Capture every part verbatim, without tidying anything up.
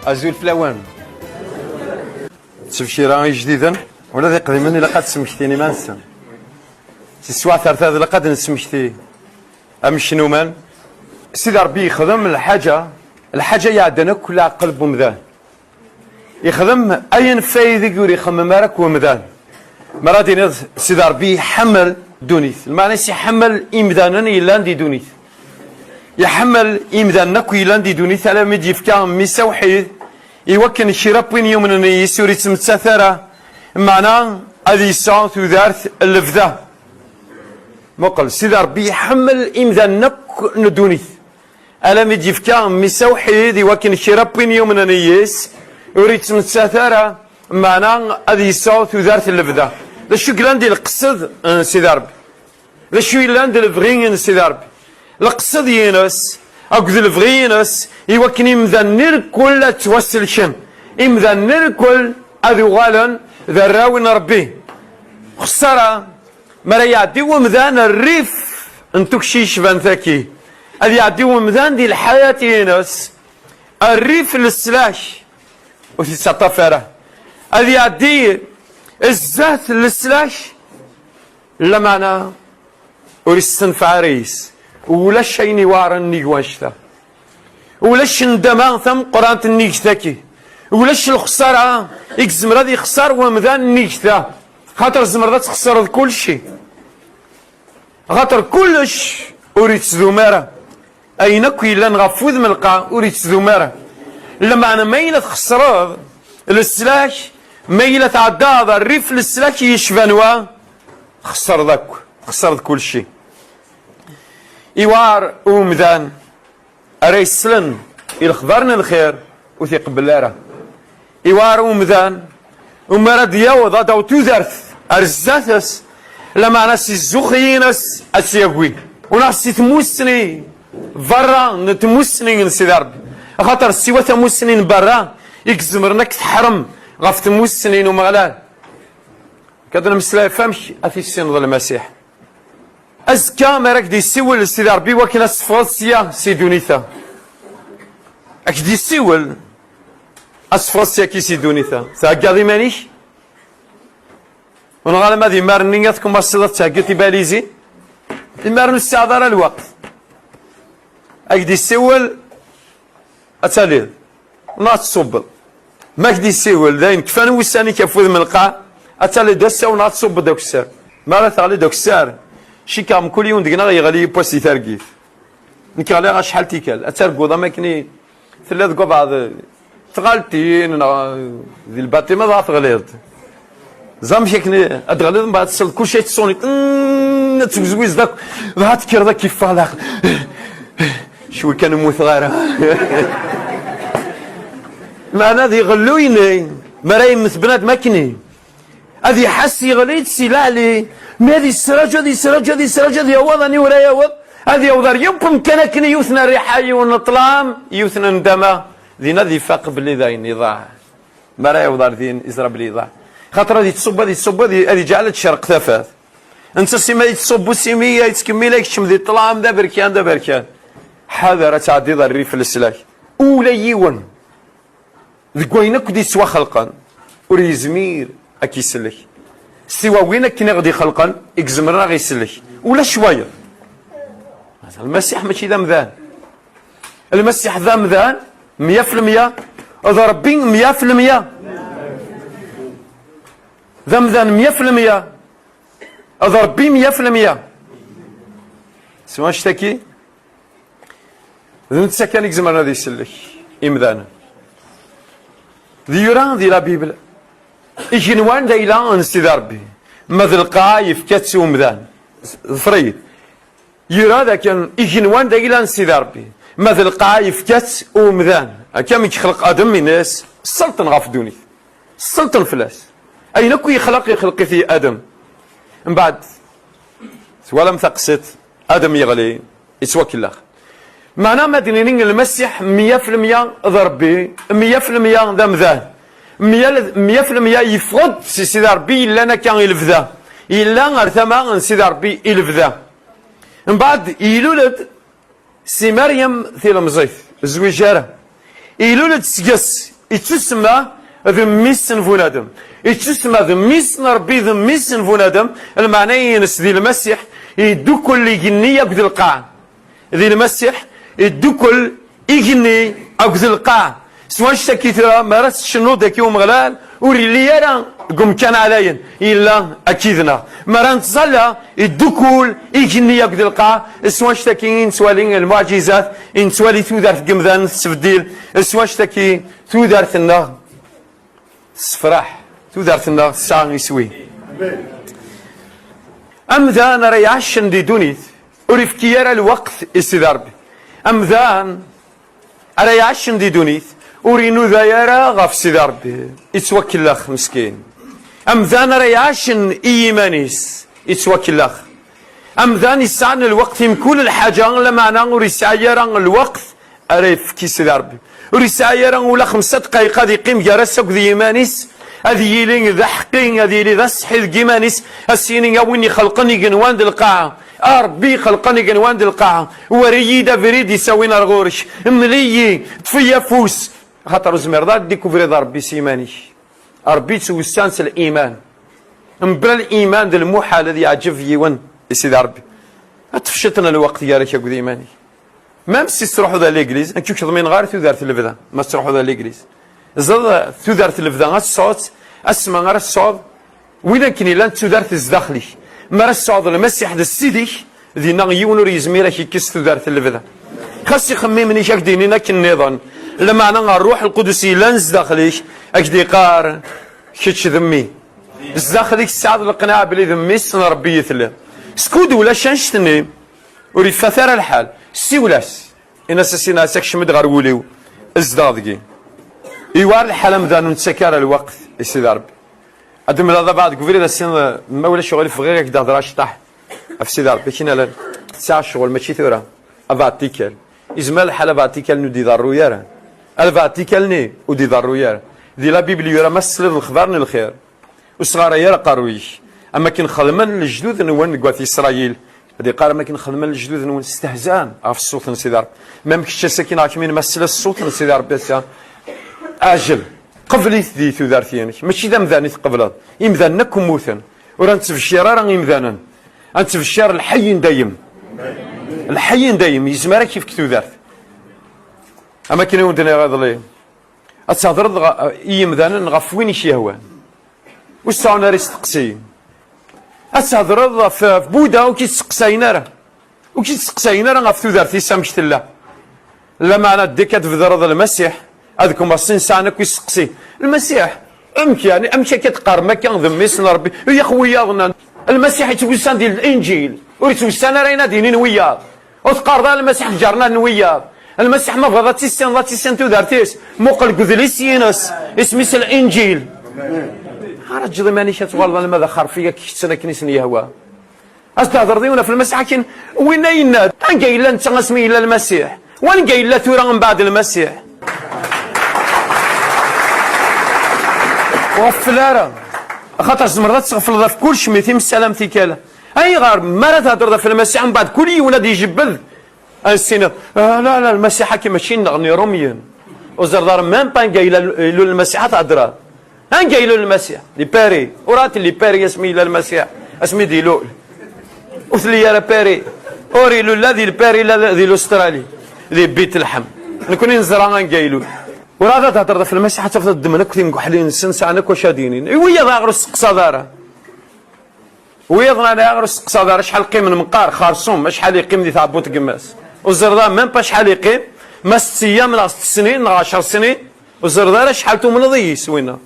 Azul fell-awen. Ttebcira ijdiden, ula d iqdimen ilaq ad smektin iman-nsen. Si teswiɛt ar ta ilaq ad nesmekti amek numan. Sidi Ṛebbi yexdem lḥaǧa, lḥaǧa iɛeddan akk leɛqel n umdan. Yexdem ayen f aydeg ur ixemmem ara akk umdan. Mi ara d-tiniḍ Sidi Ṛebbi iḥemmel ddunit, lmeɛna-s iḥemmel imdanen yellan di ddunit. Iḥemmel imdanen akk yellan di ddunit, alammi d-yefka mmi-s awḥid, iwakken kra n win yumnen yis ur ittmettat ara, meɛna ad yesɛu tudert n lebda. Muqel, Sidi Ṛebbi iḥemmel imdanen akk n ddunit, alammi d-yefka mmi-s awḥid iwakken kra n win yumnen yis ur ittmettat ara, meɛna ad yesɛu tudert n lebda. D acu yellan di leqsed n Sidi Ṛebbi? D acu yellan d lebɣi n Sidi Ṛebbi? Leqsed-ines akked lebɣi-ines iwakken imdanen irkul ad ttwaselken, imdanen irkul ad uɣalen d arraw n Ṛebbi. Xsara, mi ara iɛeddi umdan rrif n tukci yecban taki, ad iɛeddi umdan di lḥayat-ines rrif n leslak, ur t-ittaṭṭaf ara. Ad iɛeddi zdat n leslak, lameɛna ur istenfeɛ ara yis. Ulac ayen iweɛren nnig wanect-a. Ulac ndama tameqqrant nnig taki. Ulac lexsara i yezmer ad yexser wemdan nnig ta. Xaṭer tzemreḍ ad txesreḍ kulci. Xaṭer kullec ur ittdum ara. Ayen akk yellan ɣef wudem lqaɛ ur ittdum ara. Lameɛna ma yella txesreḍ leslak, ma yella tɛeddaḍ rrif leslak yecban wa, txesreḍ akk, txesreḍ kulci. Iwar umdan ara yeslen i lexbar n lxir ur t-iqebbel ara. Iwar umdan umi ara d-yaweḍ ad d-taweḍ tudert ar zdat-s, lameɛna si zzux-ines ad tt-yagi. U neɣ si tmussni berra n tmussni n Sidi Ṛebbi. Axaṭer siwa tamussni n berra i izemren ad k-teḥrem ɣef tmussni n Umeɣlal. Kad nemmeslay ɣef amek ad tissineḍ Lmasiḥ. Azekka mi ara k-d-yessiwel Sidi Ṛebbi wakken ad teffɣeḍ sya si ddunit-a. Ad k-d-yessiwel ad teffɣeḍ syaki si ddunit-a. Theggaḍ iman-ik? U neɣ alamma d imar-nni ad tkumaṣiḍ ad theggiḍ tibalizin? Imar ur tesɛiḍ ara lweqt. Ad k-d-yessiwel ad taliḍ neɣ ad tṣubbeḍ. Ma k-d-yessiwel dayen kfan wussan-ik ɣef wudem n lqaɛ, ad taliḍ d asaw neɣ ad tṣubbeḍ d akessar. Mi ara teɣliḍ d akessar, cikkeɣ mkul yiwen deg-neɣ yeɣli yiwwas di targit. Nekk ɣliɣ acḥal tikkal, ad targuḍ am akken i telliḍ deg ubeɛḍ tɣaltin neɣ di lbaṭima dɣa teɣliḍ. Ẓer amek akken ad d-teɣliḍ, mbeɛd tesleḍ kulci ad teṣṣuniḍ, mm, ad tewzwizeḍ akk, dɣa tekkreḍ ad k-yeffeɣ leɛqel. Cwi kan ur mmuteɣ ara. Meɛna d iɣelluyen-nni, mi ara yemmet bnadem akkenni. Ad iḥess yeɣli-d si leɛli, mi ad yessraǧu, ad yessraǧu, ad yessraǧu, ad yaweḍ, aniwer ara yaweḍ, ad yaweḍ ar yiwen umkan akken yiwet n rriḥa, yiwen n ṭṭlam, yiwet n ndama, din ad ifaq belli dayen iḍaɛ. Mi ara yaweḍ ar din, iẓra belli iḍaɛ. Xaṭer ad yettṣubbu, ad yettṣubbu, ad y-, ad yeǧɛel ad tcerreq tafat. Netta sima yettṣubbu, simi yettkemmil, ad yekcem di ṭṭlam, d aberkan, d aberkan. Ḥader ad tɛeddiḍ ar rrif n leslak. Ula yiwen deg wayen akk d-yettwaxelqen ur yezmir ad k-isellek. Siwa win akken i ɣ-d-ixelqen i izemren ad ɣ-isellek. Ulac wayeḍ. Lmasiḥ mačči d amdan. Lmasiḥ d amdan mya f lmya, d Ṛebbi mya f lmya. D amdan mya f lmya, d Ṛebbi mya f lmya. S wanect-agi, d netta kan i izemren ad isellek imdanen. D yura di la Bible, igenwan d ayla n Sidi Ṛebbi, ma d lqaɛa yefka-tt i umdan. Ḍfer-iyi-d. Yura dakken igenwan d ayla n Sidi Ṛebbi, ma d lqaɛa yefka-tt i umdan. Akka mi yexleq Adem, yenna-yas, sselṭen ɣef ddunit. Sselṭen fell-as. Ayen akk yexleq, yexleq-it i Adem. Mbeɛd, twalam taqsiṭ, Adem yeɣli, yettwakellex. Meɛna ma d-nini Lmasiḥ mya f lmya d Ṛebbi, mya f lmya d amdan. Mya, mya f lmya yeffeɣ-d si Sidi Ṛebbi yellan akka i lebda. Yella ar tama n Sidi Ṛebbi i lebda. Mbeɛd, ilul-d si Meryem tilemẓit, ur zwiǧ ara. Ilul-d seg-s Ittusemma d mmi-s n bunadem. Ittusemma d mmi-s n Ṛebbi, d mmi-s n bunadem. Lmeɛna-ines di Lmasiḥ, iddukkel igenni akked lqaɛa. Di Lmasiḥ, iddukkel igenni akked lqaɛa. S wanect-agi tura, mi ara tcennuḍ daki Umeɣlal, ur illi ara deg umkan ɛlayen, yella akkid-neɣ. Mi ara nettẓalla, iddukul igenni akked lqaɛa. S wanect-agi i nettwali lmuɛǧizat, i nettwali tudert n yemdanen tettbeddil. S wanect-agi tudert-nneɣ tessefraḥ, tudert-nneɣ tesɛa iswi. Amdan ara iɛacen di ddunit, ur ifki ara lweqt i Sidi Ṛebbi. Amdan ara iɛacen di ddunit, ur inuda ara ɣef Sidi Ṛebbi, ittwakellex meskin. Amdan ara iɛacen i yiman-is, ittwakellex. Amdan yesɛan lweqt i mkul lḥaǧa, lameɛna ur yesɛi ara lweqt ara yefk i Sidi Ṛebbi. Ur yesɛi ara ula xemsa dqayeq ad yeqqim gar-as akked yiman-is, ad yili d aḥeqqi, ad yili d aṣeḥḥi deg yiman-is, ad s-yini: "A win ixelqen igenwan d lqaɛa, a Ṛebbi ixelqen igenwan d lqaɛa, wer-iyi-d abrid isawin ar ɣur-k, mel-iyi, ṭṭef-iyi afus." Axaṭer ur zmireḍ ara ad dikuvriḍ Ṛebbi s yiman-ik. Ṛebbi yettwessan s liman. Mebla liman d lmuḥal ad yeɛǧeb yiwen i Sidi Ṛebbi. Ad tefciḍ n lweqt gar-ak akked yiman-ik. Même si tettruḥuḍ ar l'église, nekk ur k-ḍmineɣ ara tudert n lebda, ma tettruḥuḍ ar l'église. Ẓer, tudert n lebda, ad tesɛuḍ, asma ara tesɛuḍ, win akken yellan d tudert zdaxel-ik. Mi ara tesɛuḍ Lmasiḥ d Ssid-ik, dinna yiwen ur yezmir ad k-ikkes tudert n lebda. Xas ixemmimen-ik ad k-d-inin akken nniḍen, lameɛna Ṛṛuḥ Lqudus yellan zdaxel-ik, ad k-d-iqqar: "Kečč d mmi." Zdaxel-ik tesɛiḍ leqnaɛa belli d mmi-s n Ṛebbi i telliḍ. Skud ulac annect-nni, ur ifat ara lḥal, siwel-as. Ini-as: "A Sidi, ɛas akcem-d ɣer wul-iw, zdeɣ deg-i." Iwɛer lḥal amdan ur nettak ara lweqt i Sidi Ṛebbi. Ad d-temleḍ abeɛd deg ubrid, a Sidi, ma ulac uɣilif bɣiɣ ad k-d-hedreɣ acṭaḥ ɣef Sidi Ṛebbi, akken ala tesɛa ccɣel, mačči tura. Abeɛd tikkal. Izmer lḥal abeɛd tikkal-nni ur d-iḍerru ara. Abeɛd tikkal-nni ur d-iḍerru ara. Di la Bible yura: "Ma tesliḍ lexbar n lxir, ur sɣaray ara aqerruy-ik." Am akken xedmen lejdud-nwen deg wat Isṛayil. Ad iqqar: "Am akken xedmen lejdud-nwen, stehzan ɣef ṣṣut n Sidi Ṛebbi." Ma am kečč ass-agi neɣ kemmini, ma tesliḍ ṣṣut n Sidi Ṛebbi ass-a, ɛjel, qbel-it di tudert-inek. Mačči d amdan i tqebleḍ. Imdanen akk mmuten. Ur nettbecciṛ ara imdanen. Ad nettbecciṛ lḥey n dayem. Lḥey n dayem yezmer ad k-ifk tudert. Am akken i wen-d-nniɣ iḍelli, ad thedreḍ ɣ-, i yimdanen ɣef win i k-yehwan. Ur sɛun ara isteqsiyen. Ad thedreḍ ɣef, ɣef Buda, ur k-isteqsayen ara. Ur k-isteqsayen ara ɣef tudert-is amek tella. Lameɛna ddek ad tbedreḍ Lmasiḥ, ad kem-aṣin sɛan akk isteqsiyen. Lmasiḥ, amek yeɛni, amek akka teqqarem akka d mmi-s n Ṛebbi? Yax wiyaḍ-nni. Lmasiḥ yettwessan di Linǧil, ur yettwessan ara ayen ad d-inin wiyaḍ. Ur teqqareḍ ara Lmasiḥ deg iǧernan n wiyaḍ. Lmasiḥ ma bɣiḍ ad tissineḍ, ad tissineḍ tudert-is, muqel deg udlis-ines, isem-is Linǧil. Ara ǧǧeḍ iman-ik ad tuɣaleḍ alma d axerfi ad k-keččen akken i sen-yehwa. Ad s-d-thedreḍ i yiwen ɣef Lmasiḥ akken, winna yenna-d, anga yella netta asmi yella Lmasiḥ? Wanga yella tura mbeɛd Lmasiḥ? Ur ɣeffel ara, axaṭer tzemreḍ ad tɣefleḍ ɣef kullec, mi timessalam tikkal. Ayɣer mi ara thedreḍ ɣef Lmasiḥ mbeɛd kul yiwen ad ijebbed? Ad s-tiniḍ: "Ah, la, la, Lmasiḥ-agi mačči nneɣ, n Iṛumyen." Ur ẓerreḍ ara même pas anga yella ilul Lmasiḥ ad thedreḍ. Anga ilul Lmasiḥ? Di Paris. Ur ɛad telli Paris asmi yella Lmasiḥ, asmi d-ilul. Ur telli ara Paris. Ur ilul la di Paris la di l'Australie, di Bitelḥem. Nekni neẓra anga ilul. Ur ɛad ad thedreḍ ɣef Lmasiḥ ad tafeḍ ddmen akk timguḥlin-nsen, sɛan akk wacu ad d-inin. I wiyaḍ ayɣer ur testeqsaḍ ara? Wiyaḍ nnan ayɣer ur testeqsaḍ ara acḥal qqimen meqqar, xerṣum, acḥal yeqqim di tɛebbuḍt n yemma-s? Ur ẓerreḍ ara même pas acḥal yeqqim, ma sett eyyam neɣ sett snin neɣ ɛecṛ snin, ur ẓerreḍ ara acḥal tumneḍ yis winna.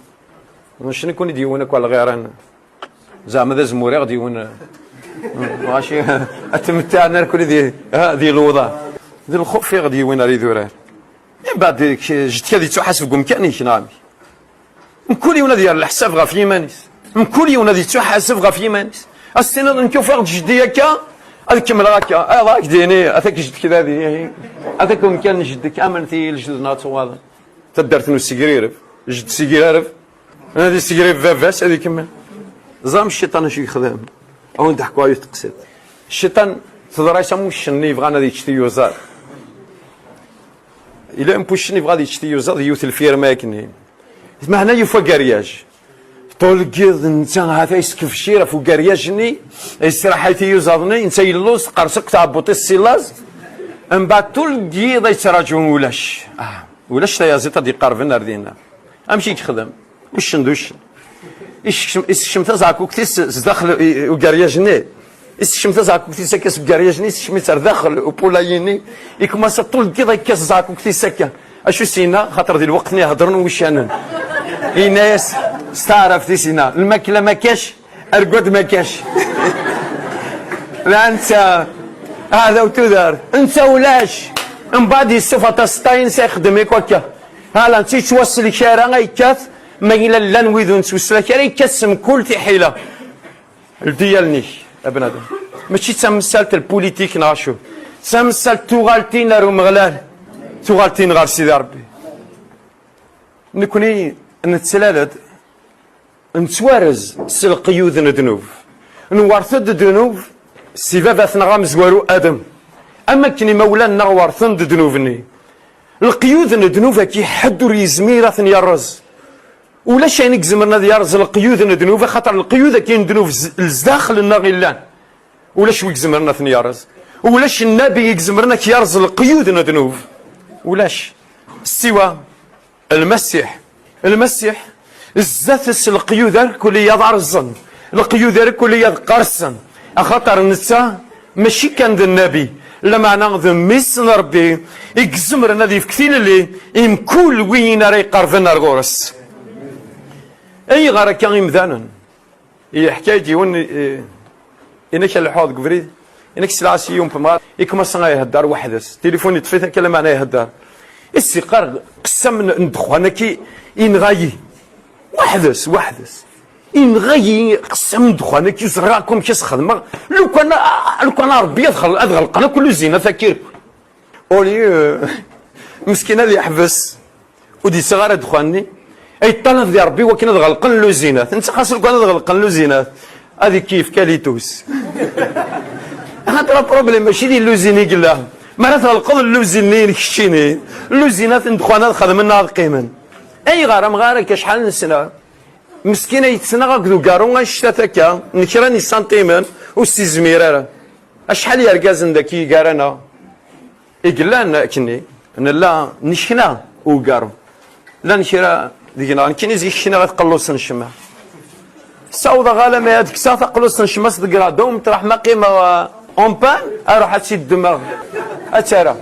Mačči nekni d yiwen akk lɣiran. Zeɛma d azemmur i ɣ-d-yiwen, mačči ad tmettiɛen ar kuli di, ha, di lewḍa. D lxuf i ɣ-d-yiwin ar idurar. Mbeɛd, k-, jedk ad yettuḥaseb deg umkan-ik, neɣ amek? Mkul yiwen ad yerr leḥsab ɣef yiman-is. Mkul yiwen ad yettuḥaseb ɣef yiman-is. Ad s-tiniḍ: "Nekk ufiɣ-d jeddi akka, ad kemmleɣ akka." Ad ak-d-yini: "Atak jeddi-k d adi, ihi. Atak umkan n jeddi-k, amen-t-iyi lejdud-nneɣ ad tuɣaḍen." Taddart n usegrareb, jedd segrareb, ad isegrareb baba-s, ad ikemmel. Ẓram cciṭan acu yexdem? Ad wen-d-ḥkuɣ yiwet teqsiṭ. Cciṭan teḍra-yas am uccen-nni yebɣan ad yečč tiyuzaḍ. Yella am uccen yebɣa ad yečč tiyuzaḍ, yiwet lfirma akken. Meɛna yufa garyaj. Ṭul n yiḍ netta hata yeskefcir ɣef ugaryaj-nni, yesraḥay tiyuzaḍ-nni, netta yelluẓ, teqqers akk tɛebbuṭ-is si laẓ. Mbeɛd ṭul n yiḍ ay yettraǧu ulac. Ah, ulac tayaziḍt ad d-iqerben ar dinna. Amek i yexdem? Uccen d uccen. Isekcem, isekcem taẓaɛkukt-is zdaxel i, i ugaryaj-nni. Isekcem taẓaɛkukt-is akka seg ugaryaj-nni, isekcem-itt ar daxel upulayi-nni. Ikumasa ṭul n yiḍ akka taẓaɛkukt-is akka. Acu s-yenna? Xaṭer di lweqt-nni heddren wuccanen. Yenna-yas s taɛrabt i s-yenna, lmakla ma kac, argwad ma kac. La netta, aɛdaw tudert, netta ulac. Mbeɛd yessuf aṭas n tayen s ixeddem akk akka. Hala, netta yettwaslek ara, ay yekkat, ma yella llan wid ur nettwaslek ara, yekkat s mkul tiḥila. Ldi allen-ik, a bnadem. Mačči d tamsalt n lpulitik neɣ acu. D tamsalt n tuɣaltin ar Umeɣlal. Tuɣaltin ɣer Sidi Ṛebbi. Nekni nettlal-d, nettwarez s leqyud n ddnub. Nwerret-d ddnub si baba-tneɣ amezwaru Adem. Am akken imawlan-nneɣ werten-d ddnub-nni. Leqyud n ddnub-agi ḥedd ur yezmir ad ten-yerreẓ. Ulac ayen i izemren ad yerẓ leqyud n ddnub, axaṭer leqyud-agi n ddnub z-, zdaxel-nneɣ i llan. Ulac wi izemren ad ten-yerẓ. Ulac nnabi i izemren ad k-yerẓ leqyud n ddnub. Ulac. Siwa Lmasiḥ. Lmasiḥ, zdat-s leqyud irkelli ad rẓen, leqyud irkelli ad qqersen, axaṭer netta mačči kan d nnabi, lameɛna d mmi-s n Ṛebbi i izemren ad yefk tilelli i mkul win ara iqerben ar ɣur-s. Ayɣer akka imdanen? Yeḥka-yi-d yiwen, eh, inek a lḥuɣ deg ubrid, inek slɛa s yiwen pemɣar, i kmasa a ihedder weḥd-s. Tilifun yeṭṭef-it akka lameɛna ihedder. Is iqqar qessam n, n ddexxan-agi inɣa-yi. Weḥd-s, weḥd-s. Inɣa-yi qessam n ddexxan-agi, ur ẓriɣ akk amek as-xedmeɣ. Lukan, lukan a Ṛebbi ad xel-, ad ɣelqen akk lluzinat-agi. Au lieu, meskin ad yeḥbes, ur d-yessaɣ ara ddexxan-nni, ay yeṭṭalab di Ṛebbi wakken ad ɣelqen lluzinat. Netta xas lukan ad ɣelqen lluzinat, ad ikeyyef kalitus. Axaṭer aproblem mačči di lluzin i yella. Mi ara tɣelqeḍ lluzin-nni n keččini, lluzinat n ddexxan ad xedmen neɣ ad qqimen. Ayɣer amɣar akka acḥal nesna? Meskin ay yettnaɣ akked ugaru annect-a akka, n kra n yisantimen, ur s-izmir ara. Acḥal yergazen dagi gar-aneɣ? I yellan akkenni, nella nekna ugaru. Llan kra deg-neɣ, nekkini zik kniɣ taqellust n ccma. Ssawḍeɣ alamma ad kkseɣ taqellust n ccma s deg rado, meṭraḥ ma qqimeɣ, euh, en panne, aruḥ ad tt-id-ddmeɣ, ad tt-ara.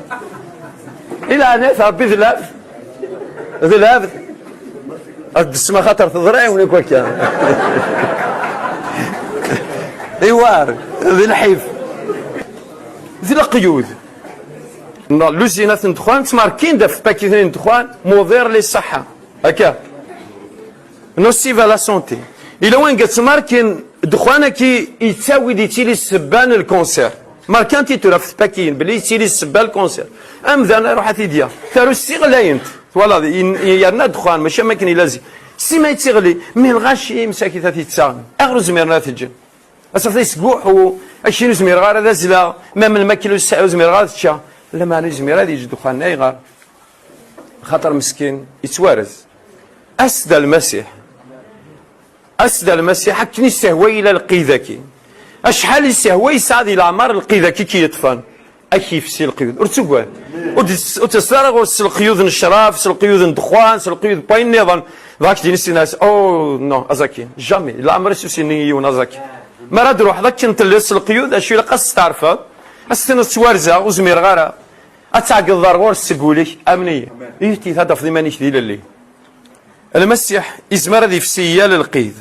I leɛnayat Ṛebbi d lɛebd, d lɛebd. Ad d-tesma xaṭer teḍra-yawen akk akka. Iwar, d lḥif. D leqyud. Neɣ lluzinat n ddexxan, ttmarkin-d ɣef tpakit-nni n ddexxan, muḍir li ṣṣeḥḥa. Akka. Nocive à la santé. Ila wanga ttmarkin, ddexxan-agi yettawi-d, yettili ssebba n lkanser. Markant-it tura ɣef tpakiyin, belli yettili ssebba n lkanser. Amdan aruḥ ad t-id-yaɣ. Taru ssiɣlayent. Twalaḍ, yen-, yerna ddexxan, mačči am akken ila zik. Sima yettiɣli, mi lɣaci, msakit ad t-yettaɣen. Aɣer ur zmiren ad t-ǧǧen? Ass-a yesguḥu, akkin ur zmireɣ ara ad azzleɣ, ma melmi akken ur s-, ur zmireɣ ara ad ččeɣ. Lameɛna yezmir ad yeǧǧ ddexxan, ayɣer? Xaṭer meskin, yettwarez. As-d a Lmasiḥ. As-d a Lmasiḥ, akken yessehwa ila lqid-agi. Acḥal yessehwa yesɛa di leɛmer lqid-agi i k-yeṭṭfen. Ad k-yefsi leqyud. Ur ttugad. Ur d-, ur d-tesla ara ɣur-s s leqyud n ccrab, s leqyud n ddexxan, s leqyud n wayen nniḍen. Dɣa k-d-ini sin-as, oh, non, aẓ akin. Jamais. Leɛmer-is ur s-yenni i yiwen aẓ akin. Mi ara d-truḥeḍ akken telliḍ s leqyud, acu ilaq ad s-testeɛrfeḍ? Ad s-tiniḍ ttwarzeɣ, ur zmireɣ ara. Ad tɛeggdeḍ ar ɣur-s seg wul-ik, amen-iyi. Ihi ad tafeḍ iman-ik d ilelli. Lmasiḥ izmer ad yefsi yal lqid.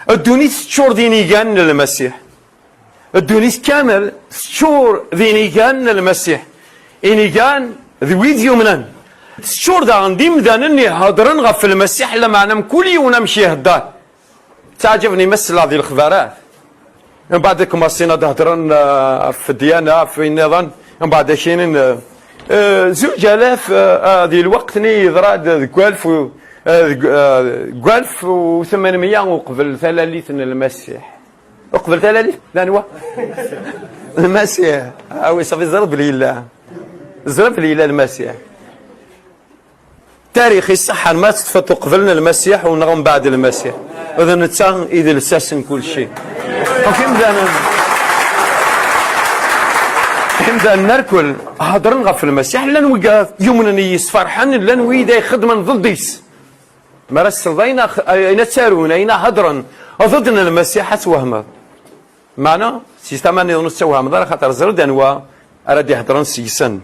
Ddunit teččur d inigan n Lmasiḥ. Ddunit kamel teččur d inigan n Lmasiḥ. Inigan d wid yumnen. Teččur daɣen d imdanen iheddren ɣef Lmasiḥ, lameɛna mkul yiwen amek ihedder. Ttaɛǧaben-iyi ma selleɣ di lexbarat. Mbeɛd ad kem-asin ad hedren, eh, ɣef ddyana, ɣef wayen nniḍen. Mbeɛd ad k-inin, eh, eh, zuǧ alaf, eh, eh, di lweqt-nni yeḍra-d deg walef u, eh, deg, eh, deg walef u tmenmya uqbel talalit n Lmasiḥ. Uqbel talalit n anwa? Lmasiḥ. Ah oui, ça fait ẓriɣ belli yella. Ẓriɣ belli yella Lmasiḥ. Tarix iṣeḥḥan ma teṭṭfeḍ uqbel n Lmasiḥ u neɣ mbeɛd Lmasiḥ, d netta i d lsas n kulci. Akk imdanen, imdanen arkel heddren ɣef Lmasiḥ, llan wigad yumnen i yis-ferḥen, llan wid ay xeddmen ḍedd-is. Mi ara tesleḍ ayen ax-, ayen ad ttarun, ayen ad heddren, ḍedd n Lmasiḥ, ad twehmeḍ. Meɛna, si tama nniḍen ur tettwehmeḍ ara, xaṭer ẓer-d anwa ara d-iheddren seg-sen.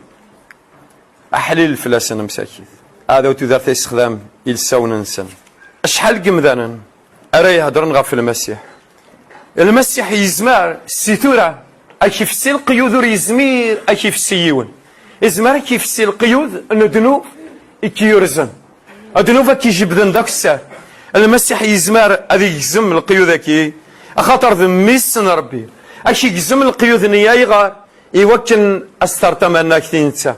Aḥlil fell-asen msakit. Aɛdaw tudert ay yessexdam ilsawen-nsen. Acḥal n yimdanen ara iheddren ɣef Lmasiḥ? Lmasiḥ yezmer, si tura, ad k-ifessi leqyud ur yezmir ad k-ifessi yiwen. Yezmer ad k-ifessi leqyud n ddnub i k-yurzen. Ddnub ad k-ijebden d akessar. Lmasiḥ yezmer ad igzem leqyud-agi, axaṭer d mmi-s n Ṛebbi. Ad k-igzem leqyud-nni ayɣer? Iwakken ad s-terr tamanagt i netta.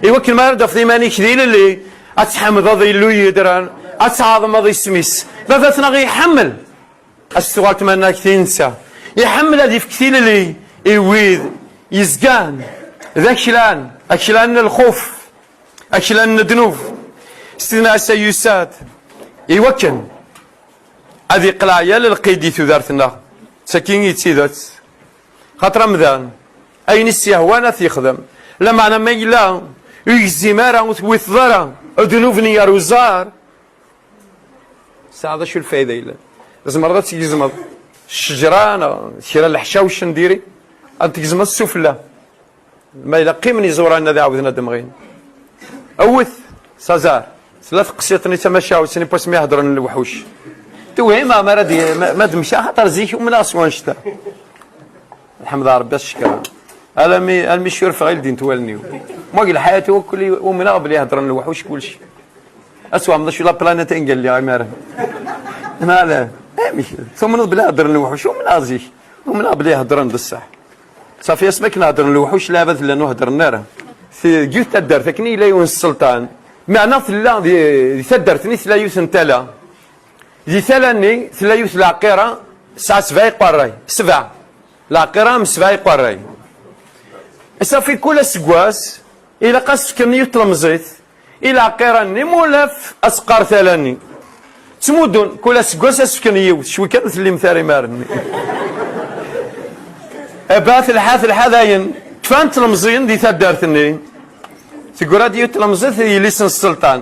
Iwakken mi ara d-tafeḍ iman-ik d ilelli, ad tḥemdeḍ Illu yedren, ad tɛaḍmeḍ isem-is. Baba-tneɣ iḥemmel ad s-tuɣal tmanagt i netta. Iḥemmel ad ifk tilelli i wid yezgan d aklan, aklan n lxuf, aklan n ddnub. Sidna Ɛisa yusa-d iwakken ad iqleɛ yal lqid i tudert-nneɣ. D tagi i d tidet. Xaṭer amdan, ayen i s-yehwan ad t-yexdem. Lameɛna ma yella ur yegzim ara, ur tewwiteḍ ara ddnub-nni ar uẓar, tesɛa d acu lfayda yellan? Tzemreḍ ad tgezmeḍ ccejra neɣ kra n leḥcawec n diri, ad tgezmeḍ sufella. Ma yella qqimen iẓuran ad ɛawden ad d-mɣin. Awet s aẓar. Tella teqsiṭ-nni d tamacahut-nni n wasmi i heddren lewḥuc. Tewhim, ah, ma ara d-, ma, ma d-mcaɣ, xaṭer zik umneɣ s wanect-a. Lḥemd ɣer Rebbi, ad s-cekkreɣ. Almi, almi curfeɣ i ldint wallen-iw. Ma deg lḥayat-iw akk umneɣ belli heddren lewḥuc kulci. Ad twehmeḍ acu la planète i ngelliɣ imaren. Neɣ ala? Amek? Tumneḍ belli heddren lewḥuc? Umneɣ zik. Umneɣ belli heddren d ṣṣeḥ. Safi, asmi akken heddren lewḥuc, lɛibad llan ur heddren ara. Ti-, deg yiwet taddart akken yella yiwen sselṭan. Meɛna tella di, di taddart-nni tella yiwet n tala. Di tala-nni tella yiwet lɛeqqira, tesɛa sebɛa iqerray. Sebɛa. Lɛeqqira am sebɛa iqerray. Safi, kul aseggas ilaq ad s-fken yiwet tlemẓit i lɛeqqira-nni, mulaf ad teqqar tala-nni. Ttmuddun, kul aseggas ad s-fken yiwet, cwi kan ur tellimt ara imaren-nni. Aba telḥa, telḥa dayen, kfan tlemẓiyin di taddart-nni. Teggra-d yiwet tlemẓit i yelli-s n sselṭan.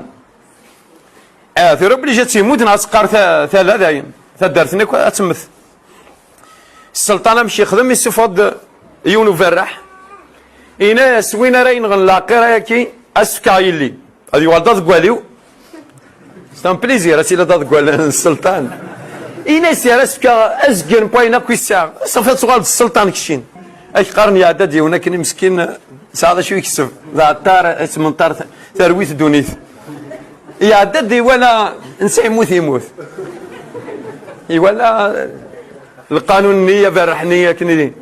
Ah, tura obligé ad tt-yemmut neɣ ad teqqar ta-, tala dayen. Taddart-nni akk ad temmet. Sselṭan amek yexdem, isuffeɣ-d yiwen uberraḥ. Ini-as, win ara yenɣen lɛeqqira-yaki, ad s-fkeɣ yelli. Ad yuɣal d aḍeggal-iw. C'est un plaisir, ad tiliḍ d aḍeggal n sselṭan. Ini-as, ara s-fkeɣ azgen n wayen akk yesɛa. Safi ad tuɣaleḍ d sselṭan keččin. Ak qqaren iɛedda-d yiwen akken i meskin, sɛa d acu yekseb. D aɛeṭṭar, yettmenṭar, terwi-t ddunit. Iɛedda-d iwala, netta yemmut, yemmut. Iwala lqanun-nni, aberreḥ-nni akken i,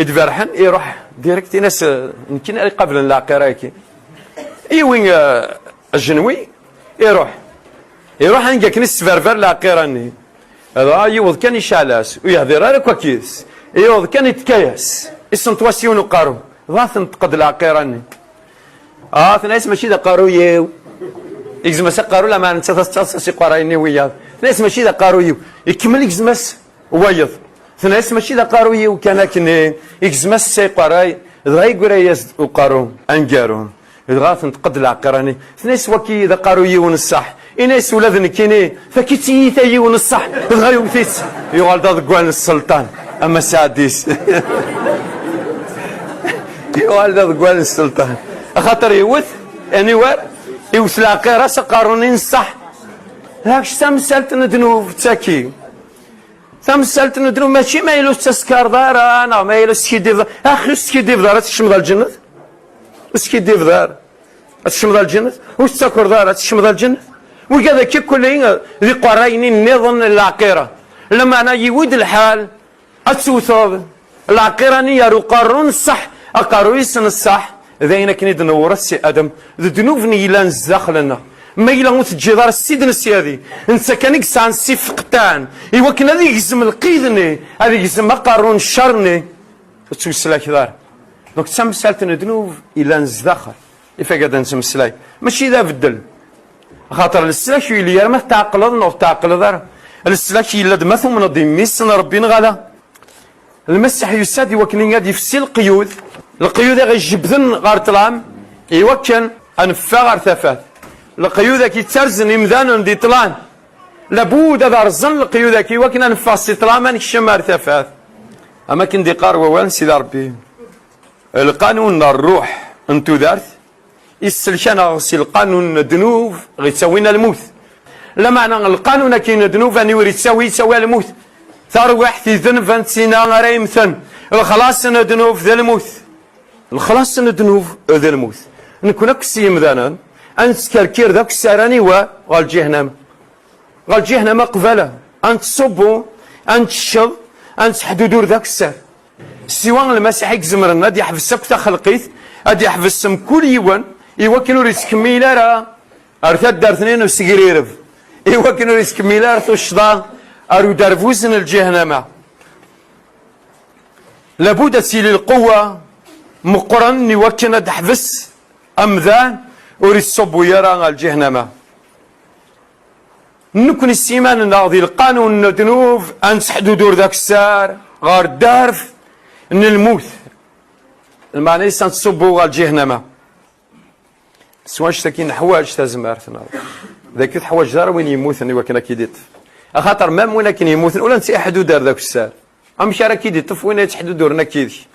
i d-berrḥen, iruḥ direct, ini-as, nekkini ara iqablen lɛeqqira-agi. Iwi, eh, ajenwi, iruḥ. Iruḥ anga akken isberber lɛeqqira-nni. Dɣa yiweḍ kan iceɛl-as, ur yehdir ara akk akkid-s. Yiweḍ kan ittekka-yas, isenṭew-as yiwen uqerru. Dɣa tenṭeq-d lɛeqqira-nni. Ah, tenna-yas, mačči d aqerruy-iw. Igzem-as aqerru, lameɛna nettat ad tettaḍsa s iqerrayen-iw wiyaḍ. Tenna-yas, mačči d aqerruy-iw. Ikemmel igzem-as wayeḍ. Tenna-yas, mačči d aqerruy-iw kan akken, igzem-as s iqerray, dɣa yeggra-yas-d uqerru aneggaru. Dɣa tenṭeq-d lɛeqqira-nni. Tenna-yas, waki d aqerruy-iw n ṣṣeḥ. Ini-as, ula d nekkini, taki d tiyita-iw n ṣṣeḥ, dɣa yewwet-itt. Yuɣal d aḍeggal n sselṭan, ama sɛeddi-s. Yuɣal d aḍeggal n sselṭan. Axaṭer yewwet, anywhere, iwet lɛeqqira s aqerru-nni n ṣṣeḥ. Dak tamsalt n ddnub d taki. Tamsalt n ddnub mačči ma yella ur tettaskareḍ ara, neɣ ma yella ur teskiddibeḍ. Axi ur teskiddibeḍ ara, ad tkecmeḍ ɣer lǧennet? Ur teskiddibeḍ ara, ad tkecmeḍ ɣer lǧennet? Ur tettakreḍ ara, ad tkecmeḍ ɣer lǧennet? Wigad akka kulli d iqerrayen-nniḍen n lɛeqqira. Lameɛna yiwi-d lḥal ad tewteḍ lɛeqqira-nni ar uqerru n ṣṣeḥ, aqerru-is n ṣṣeḥ, d ayen akken i d-newret si Adam, d ddnub-nni yellan zdaxel-nneɣ. Ma yella ur teǧǧiḍ ara Ssid n Syadi, netta kan i yesɛan ssif qeṭṭan, i wakken ad igzem lqid-nni, ad igzem aqerru n ccer-nni, ur ttmeslakeḍ ara. Donc d tamsalt n ddnub yellan zdaxel. Ifak ad nettmeslay. Mačči d abeddel. Xaṭer leslak ur yelli ara ma tetɛeqleḍ neɣ ur tetɛeqleḍ ara. Leslak yella-d ma tumneḍ d mmi-s n Ṛebbi neɣ ala. Lmasiḥ yusa-d i wakken ad yefsi leqyud, leqyud i ɣ-ijebbden ɣer ṭṭlam, i wakken ad neffeɣ ɣer tafat. Leqyud-agi ttarzen imdanen di ṭṭlam. Labud ad rẓen leqyud-agi i wakken ad neffeɣ si ṭṭlam ad nekcem ar tafat. Am akken d-iqqar wawal n Sidi Ṛebbi, lqanun n ṛṛuḥ n tudert isselk-aneɣ si lqanun n ddnub ɣ-ittawin a lmut. Lameɛna lqanun-agi n ddnub aniwer ittawi, ittawi a lmut. Tarwiḥt idenben d tina ara yemmten. Lexlaṣ n ddnub d lmut. Lexlaṣ n ddnub d lmut. Nekkni akk s yimdanen ad nettkerkir d akessar aniwer ɣer lǧihnam. Ɣer lǧihnama qbala, ad nettṣubbu, ad nettecceḍ, ad nettḥdudur d akessar. Siwa Lmasiḥ i izemren ad yeḥbes akk taxelqit, ad yeḥbes mkul yiwen, i wakken ur yettkemmil ara ar taddart-nni n usegrireb, i wakken ur yettkemmil ara tuccḍa ar uderbuz n lǧihnama. Labud ad tili lqewwa meqqren i wakken ad teḥbes amdan ur yettṣubbu ara ɣer lǧihnama. Nekkni s yiman-nneɣ di lqanun n ddnub ad nettḥdudur d akessar ɣer ddarb n lmut. Lmeɛna-is ad nettṣubbu ɣer lǧihnama. S wanect-agi neḥwaǧ tazmert n Ṛebbi. Dagi ur teḥwaǧeḍ ara win yemmuten i wakken ad k-id-iṭṭef. Axaṭer mam win akken yemmuten ula netta iḥdudar d akessar. Amek ara k-id-iṭṭef win yettḥeduduren akka yid-k?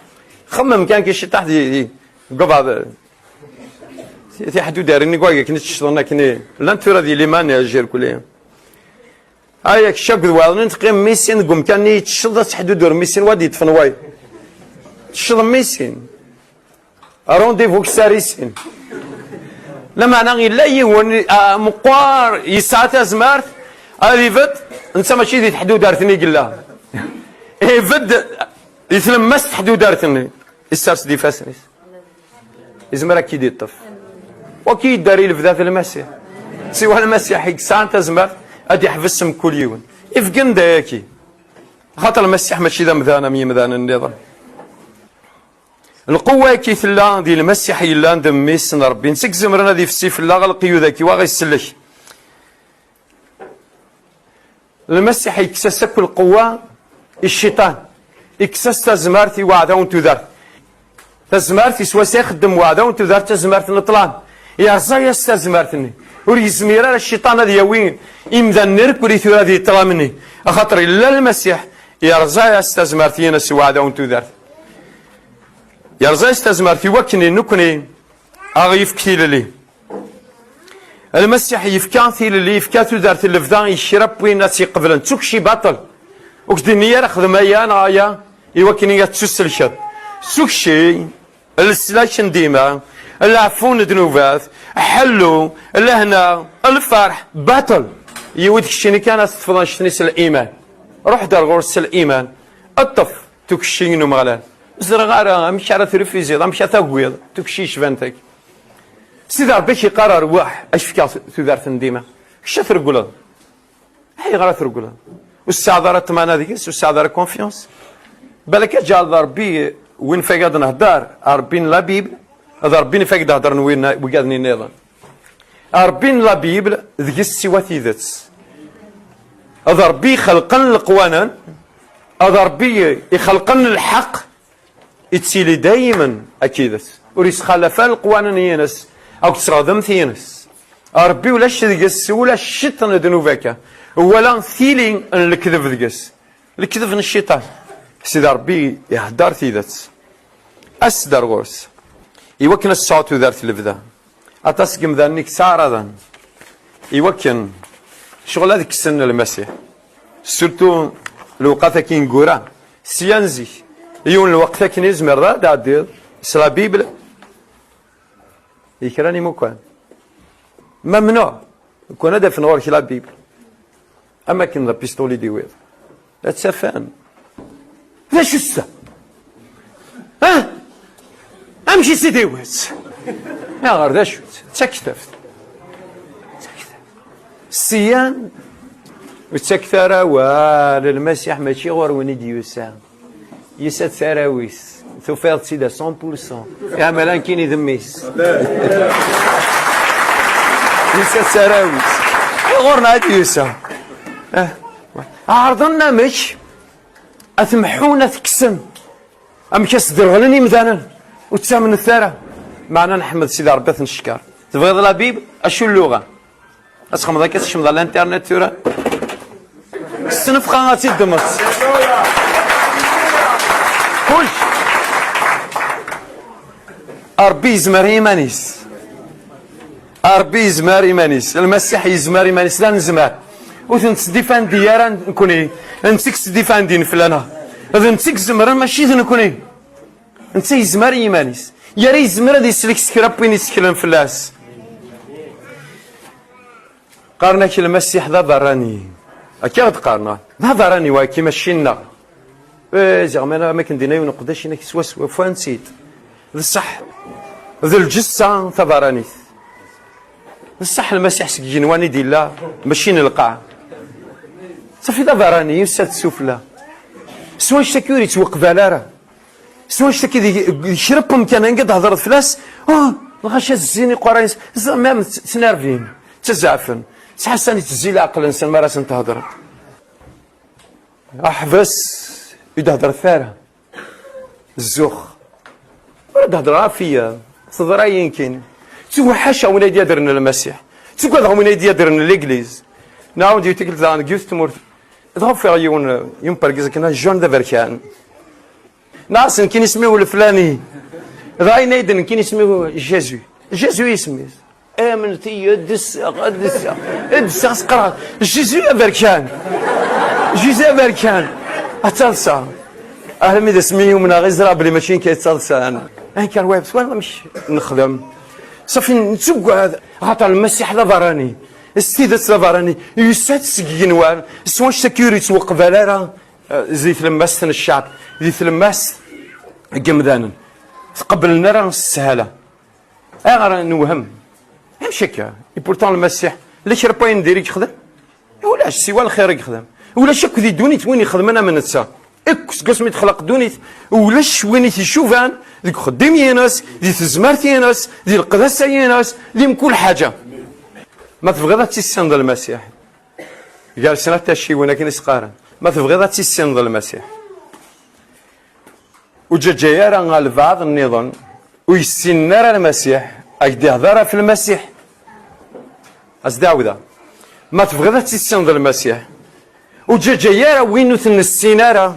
Xemmem kan ki ciṭaḥ di, di, deg ubeɛḍ. Ti-, tiḥdudarin i wagi akken i ttecḍen akken i llant tura di liman i ajirkuli. Ay, kečč akked wayeḍ-nni teqqimem i sin deg umkan-nni, teccḍeḍ ad teḥdudurem i sin, wa d-yeṭṭfen wayeḍ. Teccḍem i sin. Rendez-vous kessar i sin. Lameɛna yella yiwen, ah, meqqar yesɛa tazmert ad ibedd, netta mačči di teḥdudart-nni i yella. Ibedd di tlemmast teḥdudart-nni. Issers-d ifassen-is. Izmer ad k-id-iṭṭef. Ur k-yedder i lebda d Lmasiḥ. Siwa Lmasiḥ i yesɛan tazmert ad iḥbes mkul yiwen. Ifgen d ayaki. Axaṭer Lmasiḥ mačči d amdan am yimdanen nniḍen. Lqewwa-agi tella di Lmasiḥ yellan d Mmi-s n Ṛebbi. Netta i izemren ad ifsi fell-aɣ leqyud-agi, wa ɣ-isellek. Lmasiḥ yekkes-as akk lqewwa i cciṭan. Yekkes-as tazmert i weɛdaw n tudert. Tazmert i swayes ixeddem weɛdaw n tudert, tazmert n ṭṭlam. Yerẓa-yas tazmert-nni. Ur yezmir ara cciṭan ad yawi imdanen irkul i tura di ṭṭlam-nni. Axaṭer yella Lmasiḥ, yerẓa-yas tazmert-ines i weɛdaw n tudert. Yerẓa-yas tazmert i wakken i nekkni a ɣ-yefk tilelli. Lmasiḥ yefka tilelli, yefka tudert n lebda i kra n win ad tt-iqeblen. D tukci baṭel. Ur k-d-inni ara xdem aya neɣ aya i wakken i ad tettuselkeḍ. D tukci, leslak n dima, leɛfu n ddnubat, ḥellu, lehna, lferḥ, baṭel. Yiwi d keččini kan ad teṭṭfeḍ annect-nni s liman. Ruḥ-d ar ɣur-s s liman. Ṭṭef tukci n Umeɣlal. Ur ẓriɣ ara amek ara treffiziḍ, amek ara tagiḍ tukci yecban tagi. Sidi Ṛebbi k-iqqar rwaḥ, ad k-fkeɣ tudert n dima. Kečč ad tregleḍ. Ayɣer ad tregleḍ? Ur tesɛiḍ ara ṭṭmana deg-s, ur tesɛiḍ ara confiance. Balak ad tǧeɛleḍ Ṛebbi win fag ad nehder, Ṛebbi n la Bible, d Ṛebbi n fag d-heddren win, wigad-nni nniḍen. Ṛebbi n la Bible deg-s siwa tidet. D Ṛebbi ixelqen leqwanen, d Ṛebbi ixelqen lḥeqq, ittili daymen akkidet, ur yesxalaf ara leqwanen-ines akked tɣdemt-ines. Ṛebbi ulac deg-s ula ciṭ n ddnub akka, wala tili n lekdeb deg-s, lekdeb n cciṭan. Sidi Ṛebbi ihedder tidet. As-d ar ɣur-s iwakken ad tesɛu tudert lebda. Aṭas n yemdanen i yettɛaraḍen iwakken ccɣel ad kksen Lmasiḥ. Surtout lewqat-agi ineggura, sya n zik. Yiwen lweqt akken izmer ad tɛeddiḍ s la Bible i kra n imukan. Mamnuɛ. Ukun ad afen ɣur-k la Bible. Am akken d apistoli d-iwiḍ. La ttafan. D acu-tt ta? Ah? Amek i tt-id-iwitt? Aɣer d acu-tt? D taktabt. D taktabt. Syan, ur ttaket ara awal, Lmasiḥ mačči ɣur-wen i d-yusa. Yusa-d s arraw-is, tufiḍ-tt-id à cent pour cent. Iɛmel ankini d mmi-s. Yusa s arraw-is. Ɣur-neɣ i d-yusa. Eh. Ɛerḍen amek ad t-mḥun, ad t-kksen. Amek ad s-derɣlen imdanen. Ur ttamnet ara. Meɛna nḥemmed Sidi Ṛebbi, ad t-neckeṛ. Tebɣiḍ la Bible? Acu lluɣa? Ad txedmeḍ akka, tsekcmeḍ ar l'internet tura. S tnefxa ad tt-id-ddmeḍ. Kullec. Ṛebbi yezmer i yiman-is. Ṛebbi yezmer i yiman-is. Lmasiḥ yezmer i yiman-is. La nezmer. Ur ten-tesdifandi ara nekni. Netta i yesdifandin fell-aneɣ. D netta i izemren, mačči d nekni. Netta yezmer i yiman-is. Yara yezmer ad isellek s kra n win iseklen fell-as. Qqaren-ak Lmasiḥ d aberrani. Akka i ɣ-d-qqaren, d aberrani wagi, mačči nneɣ. Eh, ziɣ ma, ma akken d-yenna yiwen uqeddac, yenna-k swaswa, ufan-tt-id. D ṣṣeḥ. D lǧessa taberranit. D ṣṣeḥ, Lmasiḥ seg igenwan i d-yella, mačči n lqaɛ. Safi d aberrani, yusa-d sufella. S wanect-agi ur yettwaqbal ara. S wanect-agi d, d kra n wemkan, anga d-thedreḍ fell-as, oh, lɣaci zzin iqerray-is, ẓ-, même tt-, ttnervin, ttazeɛfen, ttḥassan ittezzi leɛqel-nsen mi ara sen-thedreḍ. Ḥbes, ur d-hedret ara. Zzux. Ur d-hedreɣ ɣef iya. Teḍra-yi nekkini. Ttuɣ ḥaca win ay d-yadren Lmasiḥ. Ttugadeɣ win ay d-yadren Legliz. Nɛawed yiwet tikkelt daɣen deg yiwet tmurt. Dɣa ufiɣ yiwen, yiwen n wergaz akken, John d aberkan. Nniɣ-as nekkini isem-iw leflani. Dɣa yenna-yi-d nekkini isem-iw Jésus. Jésus i isem-is. Amnet-iyi, ad d-sseɣ, ad d-sseɣ, ad d-sseɣ, s-qqareɣ, Jésus aberkan! Jésus aberkan! Ad taḍsa! Almi d asmi i umneɣ i ẓriɣ belli mačči nekk ay d taḍsa. Anker web, twalaḍ amek nexdem? Safi nettugad, axaṭer Lmasiḥ d aberrani. S tidet d aberrani. Yusa-d seg igenwan, s wanect-agi ur yettwaqbal ara, eh, di tlemmast n cceɛb, di tlemmast n yemdanen. Tqebblen ara s sshala. Ayɣer newhem? Amek akka? Et pourtant Lmasiḥ, la kra n wayen diri yexdem? Ulac, siwa lxir i yexdem. Ulac akk di ddunit win ixedmen am netta. Akk seg wasmi d-texleq ddunit, ulac win i t-icuban deg uxeddim-ines, di tezmert-ines, di leqdasa-ines, di mkul ḥaǧa. Ma tebɣiḍ ad tissineḍ Lmasiḥ, gar snat tacciwin akken i s-qqaren. Ma tebɣiḍ ad tissineḍ Lmasiḥ, ur ǧǧaǧǧay ara albaɛḍ nniḍen ur yessinen ara Lmasiḥ, ad k-d-ihder ɣef Lmasiḥ. Ad s-d-ɛawdeɣ. Ma tebɣiḍ ad tissineḍ Lmasiḥ, ur ǧǧaǧǧay ara win ur t-nessin ara,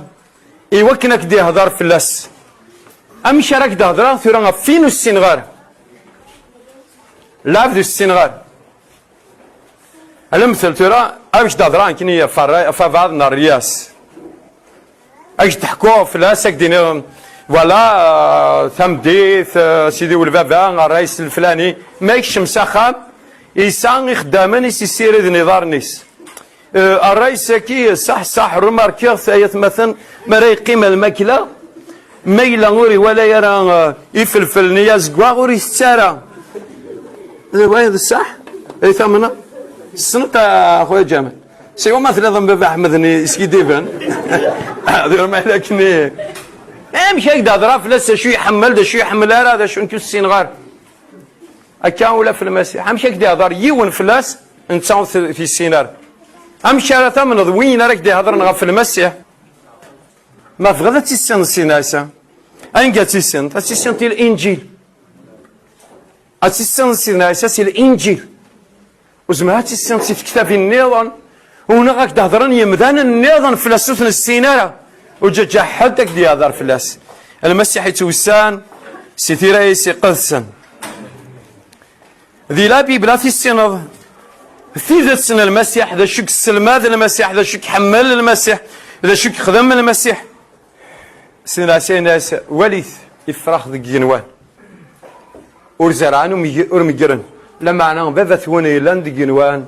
i wakken ad k-d-ihder fell-as. Amek ara k-d-hedreɣ tura ɣef win ur ssineɣ ara? Lɛebd ur ssineɣ ara. Alamtel tura, ad k-d-hedreɣ nekkini ɣef ṛṛay, ɣef abeɛḍ n ṛṛyas. Ad k-d-ḥkuɣ fell-as, ad k-d-iniɣ, voilà, euh, tameddit, euh, sidi u lbaba, ṛṛay-is leflani, ma yekcem s axxam, yesɛa ixeddamen i s-yessiriden iḍarren-is. Euh, ṛṛay-is-agi, ṣaḥ, ṣaḥ, remarkiɣ-t, ay atmaten, mi ara yeqqim ar lmakla, ma yella ur iwala ara, euh, ifelfel-nni azeggaɣ, ur itett ara. D wayen d ṣṣeḥ? Ay tamneḍ? Tessneḍ, a xuya Ǧamal? Siwa ma telliḍ am baba Ḥmed-nni iskidiben. D urma lakin. Amek ay d-hedreɣ fell-as, d acu iḥemmel, d acu iḥemmel ara, d acu nekk ur ssineɣ ara. Akka ula f Lmasiḥ. Amek ay d-ihder yiwen fell-as, netta ur t-, t-yessin ara? Amek ara tamneḍ win ara k-d-ihedren ɣef Lmasiḥ? Ma tebɣiḍ ad tissineḍ Sidna Ɛisa, anga ad tissineḍ? Ad tissineḍ i Linǧil. Ad tissineḍ Sidna Ɛisa si Linǧil. Ur zemreɣ ad tissineḍ si tektabin nniḍen, u neɣ ad k-d-hedren yemdanen nniḍen fell-as ur t-nessin ara. Ur ǧǧaǧǧa ḥedd ad k-d-yehder fell-as. Lmasiḥ yettwessan si tira-is iqedsen. Di la Bible ad tissineḍ tidet n Lmasiḥ, d acu i yesselmad Lmasiḥ, d acu i iḥemmel Lmasiḥ, d acu i yexdem Lmasiḥ. Sidna Ɛisa yenna-as, walit ifrax deg igenwan. Ur zerɛen, ur meg-, ur meggren. Lameɛna baba-twen yellan deg igenwan,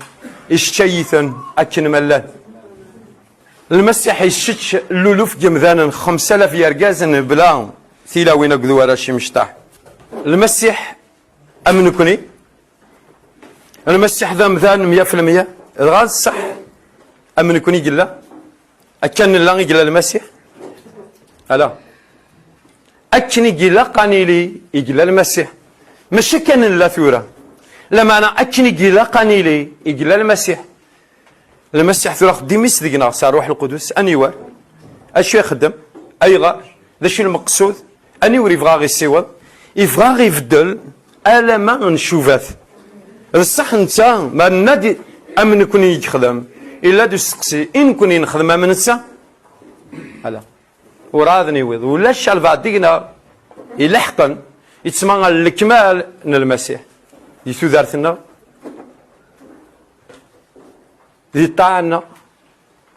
icečča-yi-ten akken ma llan. Lmasiḥ icečč luluf n yemdanen, xemsa alaf yergazen bla tilawin akked warrac imecṭaḥ. Lmasiḥ am nekni. Lmasiḥ d amdan mya f lmya. Dɣa d ṣṣeḥ am nekni i yella. Akka nella i yella Lmasiḥ? Ala. Akken i ilaq ad nili i yella Lmasiḥ. Mačči akka nella tura. Lameɛna akken i ilaq ad nili, i yella Lmasiḥ. Lmasiḥ tura axeddim-is deg-neɣ s Ṛṛuḥ Lqudus, aniwer? Acu ixeddem? Ayɣer? D acu lmeqsud? Aniwer yebɣa ad ɣ-issiweḍ? Yebɣa ad ɣ-ibeddel alama ncubat. D ṣṣeḥ netta, ma nenna-d am nekni i yexdem, illa-d usteqsi, i nekni nexdem am netta? Ala. Ur ɛad niwiḍ. Ulac albaɛḍ deg-neɣ ileḥqen, yettma ɣer lekmal n Lmasiḥ. Di tudert-nneɣ, di ṭṭaɛa-nneɣ,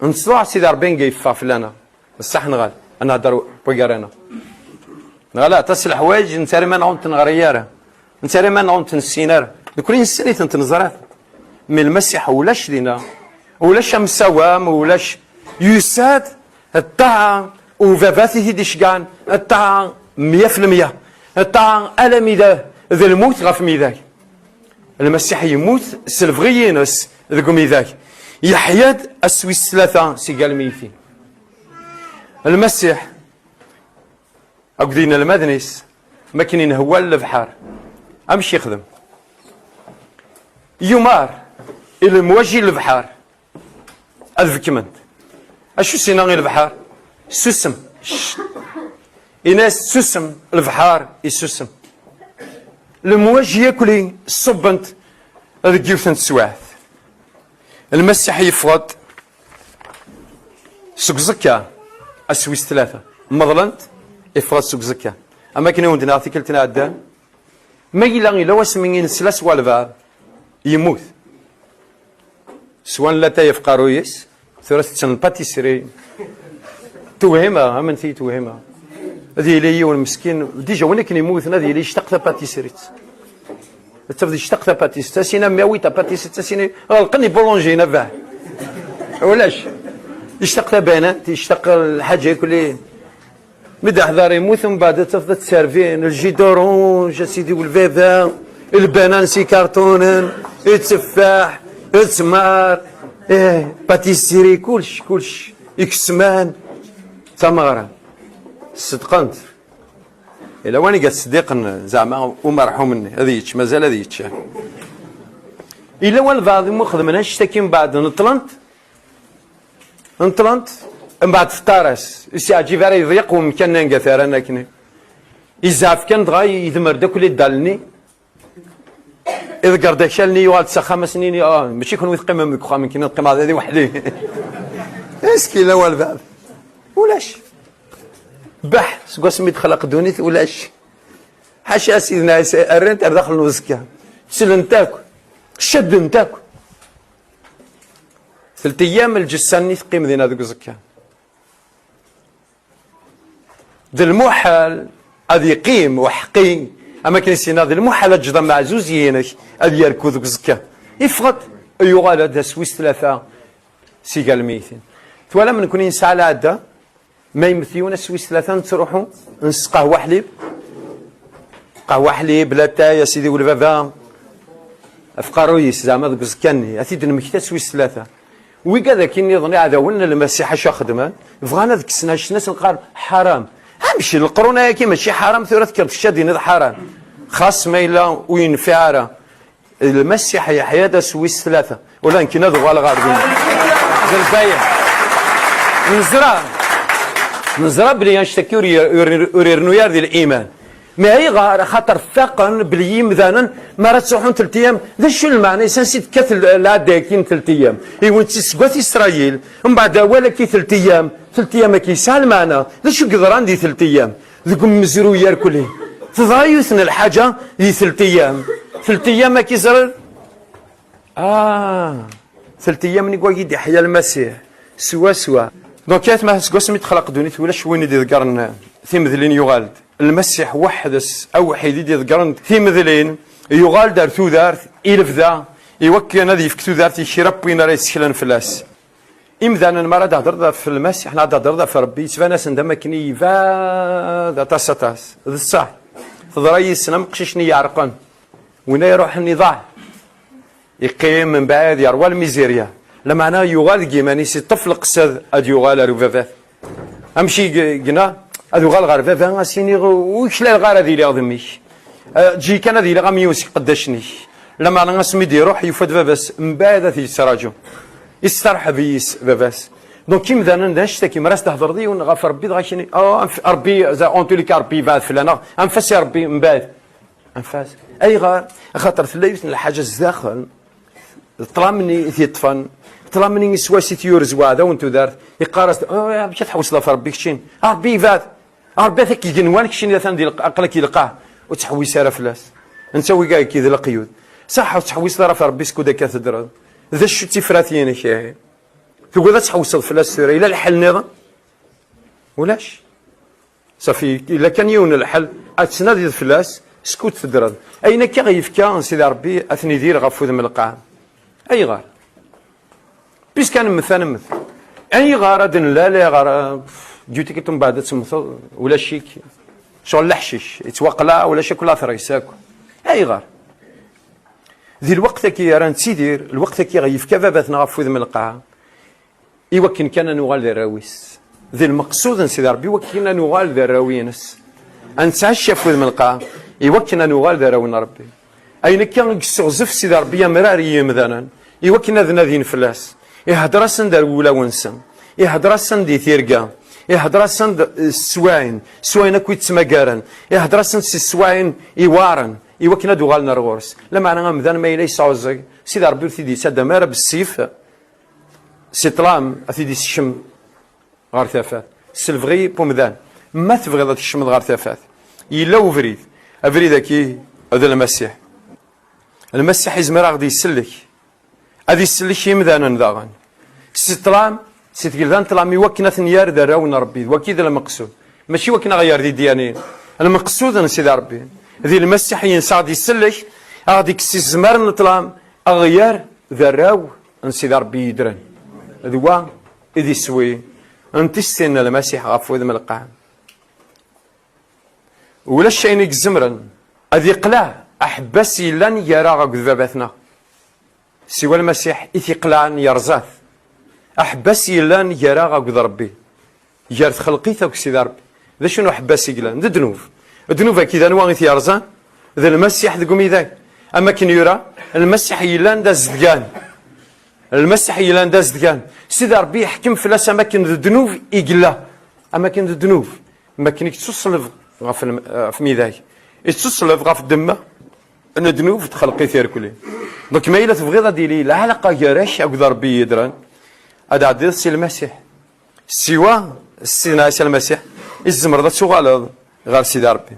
nettḍuɛ Sidi Ṛebbi nga yeffeɣ fell-aneɣ. D ṣṣeḥ neɣ ala? Ad nehder waggar-aneɣ. Neɣ ala, aṭas n leḥwayeǧ nettarra iman-nneɣ ur ten-neɣri ara. Nettarra iman-nneɣ ur ten-nessin ara. Nekkni nessen-itent, neẓra-t. Mi Lmasiḥ ulac dinna, ulac amsawam, ulac, yusa-d ṭṭaɛa ubabat i t-id-iceggɛen, ṭṭaɛa mya fi lmya, ṭṭaɛa alammi d, d lmut ɣef midag. Lmasiḥ yemmut s lebɣi-ines deg umidag. Yeḥya-d ass wis tlata si gar lmeytin. Lmasiḥ akked yinelmaden-is, mi akken inehwal lebḥer, amek yexdem? Yumar i lemwaji n lebḥer ad bekment. Acu s-yenna i lebḥer? Susem. Cct. Yenna-yas, susem, lebḥer yessusem. Lemwaji yakk ṣubbent deg yiwet n teswiɛt. Lmasiḥ yeffeɣ-d seg uẓekka, ass wis tlata. Meḍlen-t, yeffeɣ-d seg uẓekka. Am akken i wen-d-nniɣ tikkelt iɛeddan, ma yella, yella wasmi i nesla s walbeɛḍ yemmut. Swan latay ɣef uqerruy-is, tura tetten lpatisri. Tewhima, amen-iyi tewhima. Ad yili yiwen meskin, dija win akken yemmuten ad yili yectaq tapatisrit. Ad tafeḍ yectaq tapatisrit, tasina mya wit tapatisrit, tasina ɣelqen les boulangers, nebbeh. Ulac. Yectaq tabanant, yectaq lḥaǧa yakk li. Mi d-aḥdar yemmut, mbeɛd ad tafeḍ ad t-servin, le jus d'orange, a sidi welbaba, lbanan s ikarṭunen, tteffaḥ, ttmar, eh, pâtisserie, kullec, kullec, ikesman, tameɣra. Ṣeddqen-t. Yella win i yettseddiqen, zeɛma umerḥum-nni, ad yečč, mazal ad yečč. Yella walbeɛḍ imu xedmen annect-agi, mbeɛd neṭṭlen-t, neṭṭlen-t, mbeɛd teṭṭar-as, ur s-yeɛǧib ara, yeḍyeq wemkan anga t-rran akkenni. Yezɛef kan, dɣa yedmer-d akk les dalles-nni, iḍegger-d akal-nni, yuɣal-d s axxam, asen-yini, ah, mačči kenwi teqqimem deg uxxam, nekkini ad qqimeɣ da di weḥd-i. Est-ce que yella walbeɛḍ? Ulac. Beḥ, seg wasmi d-txelq ddunit, ulac. Ḥaca Sidna Ɛisa, rran-t ar daxel n uẓekka. Ttlen-t akk. Cadden-t akk. Telt eyyam lǧessa-nni teqqim dinna deg uẓekka. D lmuḥal ad yeqqim uḥeqqi, am akken i s-yenna, d lmuḥal ad ǧǧeḍ ameɛzuz-inek ad yerku deg uẓekka. Iffeɣ-d, yuɣal-d ass wis tlata si gar lmeytin. Twalam, nekkni nesɛa lɛadda, ma yemmet yiwen ass wis tlata nettruḥu, nesqahwa ḥlib. Qahwa ḥlib, latay, a sidi welbaba, ɣef uqerruy-is, zeɛma deg uẓekka-nni, ad t-id-nemmekti ass wis tlata. Wigad akkin nniḍen, iɛdawen n Lmasiḥ, acu xedmen? Bɣan ad kksen annect-nni, ad sen-qqaren ḥaram. Amek, leqrun-agi mačči ḥaram, tura tekkreḍ kečč ad d-tiniḍ ḥaram? Xas ma yella ur yenfiɛ ara, Lmasiḥ yeḥya-d ass wis tlata. Ula d nekkini ad uɣaleɣ ɣer din. D lbayeɛ. Neẓra, neẓra belli annect-agi ur, ur, ur irennu ara di liman. Mi ayɣer? Axaṭer faqen belli yimdanen mi ara ttruḥun telt eyyam, d acu lmeɛna-is, ansi d-tekka tel-, lɛadda-agi n telt eyyam? Iwen-tt-id seg wat Isṛayil, mbeɛd awal-agi telt eyyam, telt eyyam-agi yesɛa lmeɛna. D acu i yeḍran di telt eyyam? Deg umezruy irkelli, teḍra yiwet n lḥaǧa di telt eyyam. Telt eyyam-agi ẓriɣ, ah, telt eyyam-nni deg wagi d-iḥya Lmasiḥ, swaswa. Donc, aytma, seg wasmi i d-texlaq ddunit, ulac win i d-iḍeggren timedlin, yuɣal-d Lmasiḥ weḥd-s, awḥid i d-iḍeggren timedlin, yuɣal-d ar tudert, i lebda, i wakken ad yefk tudert i kra n win ara yetteklen fell-as. Imdanen, mi ara d-thedreḍ ɣef Lmasiḥ, neɣ ad d-thedreḍ ɣef Rebbi, yettban-asen-d am akken i ibɛed aṭas, aṭas. D ṣṣeḥ, teḍra yid-sen am uqcic-nni yeɛreqen. Win ay iruḥen iḍaɛ, yeqqim mebɛid, yerwa lmizirya. Lameɛna yuɣal deg yiman-is, iṭṭef leqsed ad yuɣal ar ubabat. Amek i g-, gna? Ad uɣal ɣer baba, as-iniɣ, ur klaleɣ ara ad iliɣ d mmi-k. Eh, ǧǧi kan ad iliɣ am yiwen seg iqeddacen-ik. Lameɛna asmi d-iruḥ, yufa-d baba-s mbaɛd ad t-yettraǧu. Isterḥeb yis baba-s. Donc imdanen d annect-agi, mi ara s-thedreḍ i yiwen ɣef Ṛebbi, dɣa kini, oh, anf-, Ṛebbi, za-, en tout cas, Ṛebbi yebɛed fell-aneɣ, anef-as i Ṛebbi mbaɛd. Anef-as. Ayɣer? Axaṭer tella yiwet n lḥaǧa zdaxel, ṭṭlam-nni i t-yeṭṭfen, ṭṭlam-nni i swayes i t-yurez weɛdaw n tudert, yeqqar-as-d, oh, amek ad tḥewseḍ ɣef Ṛebbi keččin? A Ṛebbi yebɛed. Ṛebbi ata k-igenwan, keččini atan di lq-, aql-ak di lqaɛ, ur ttḥewwis ara fell-as. Netta wigi akka d leqyud. Saḥ ur ttḥewwiseḍ ara ɣef Ṛebbi skud akka teddreḍ. D acu d tifrat-inek, ihi? Tugiḍ ad tḥewseḍ fell-as tura, yella lḥel nniḍen? Ulac. Safi, yella kan yiwen n lḥel, ad tnadiḍ fell-as skud teddreḍ. Ayen akka i yefka Sidi Ṛebbi ad t-nidir ɣef wudem n lqaɛa. Ayɣer? Puisque ad nemmet, ad nemmet. Ayɣer ad nlal, ayɣer, ah, pff, duty-k mbeɛd ad temmteḍ, ulac-ik, ccɣel leḥcic, yettwaqleɛ, ulac akk later-is akk. Ayɣer? Di lweqt-agi ara nettidir, lweqt-agi i ɣ-yefka baba-tneɣ ɣef wudem n lqaɛa, i wakken kan ad nuɣal d arraw-is. Di lmeqsud n Sidi Ṛebbi, i wakken ad nuɣal d arraw-ines. Ad nettɛaci ɣef wudem n lqaɛa, i wakken ad nuɣal d arraw n Ṛebbi. Ayen akka i yesseɣzef Sidi Ṛebbi amrar i yimdanen, i wakken ad nadin fell-as. Ihedder-asen-d ar wulawen-nsen. Ihedder-asen-d i tirga. Ihedder-asen-d, eh, s teswaɛin, s wayen akk i ttmagaren. Ihedder-asen-d s teswaɛin iwaren, i wakken ad uɣalen ar ɣur-s. Lameɛna amdan ma yella yesɛuẓẓeg, Sidi Ṛebbi ur t-id-yettaddam ara bessif, si ṭṭlam, ad t-id-yessekcem ɣer tafat. S lebɣi n umdan. Ma tebɣiḍ ad tkecmeḍ ɣer tafat, yella ubrid. Abrid-agi d Lmasiḥ. Lmasiḥ izmer ad ɣ-d-isellek. Ad isellek imdanen daɣen. Si ṭṭlam, si tgelda n ṭṭlam, i wakken ad ten-yerr d arraw n Ṛebbi. D wagi d lmeqsud. Mačči wakken ad ɣ-yerr d idyanin. Lmeqsud n Sidi Ṛebbi. Di Lmasiḥ yensa ad ɣ-d-isellek, ad ɣ-d-ikkes izmer n ṭṭlam, ad ɣ-yerr d arraw n Sidi Ṛebbi yeddren. D wa i d iswi n tissin n Lmasiḥ ɣef wudem n lqaɛa. Ulac ayen i izemren ad iqleɛ aḥebbas yellan gar-aɣ akked baba-tneɣ. Siwa Lmasiḥ i t-iqelɛen yerẓa-t. Aḥebbas yellan gar-aɣ akked Ṛebbi, gar txelqit akked Sidi Ṛebbi. D acu n uḥebbas i yellan? D ddnub. Ddnub-agi d anwa i t-yerẓan? D Lmasiḥ deg umidag. Am akken yura, Lmasiḥ yellan d azedgan. Lmasiḥ yellan d azedgan. Sidi Ṛebbi yeḥkem fell-as am akken d ddnub i yella. Am akken d ddnub. Am akken i yettuṣleb ɣef lm-, ɣef midag. Yettuṣleb ɣef ddemma n ddnub d txelqit irkelli. Donc ma yella tebɣiḍ ad d-yili lɛalaqa gar-ak akked Ṛebbi yeddren, ad tɛeddiḍ si Lmasiḥ. Siwa Sidna Ɛisa Lmasiḥ i tzemreḍ ad tuɣaleḍ ɣer Sidi Ṛebbi.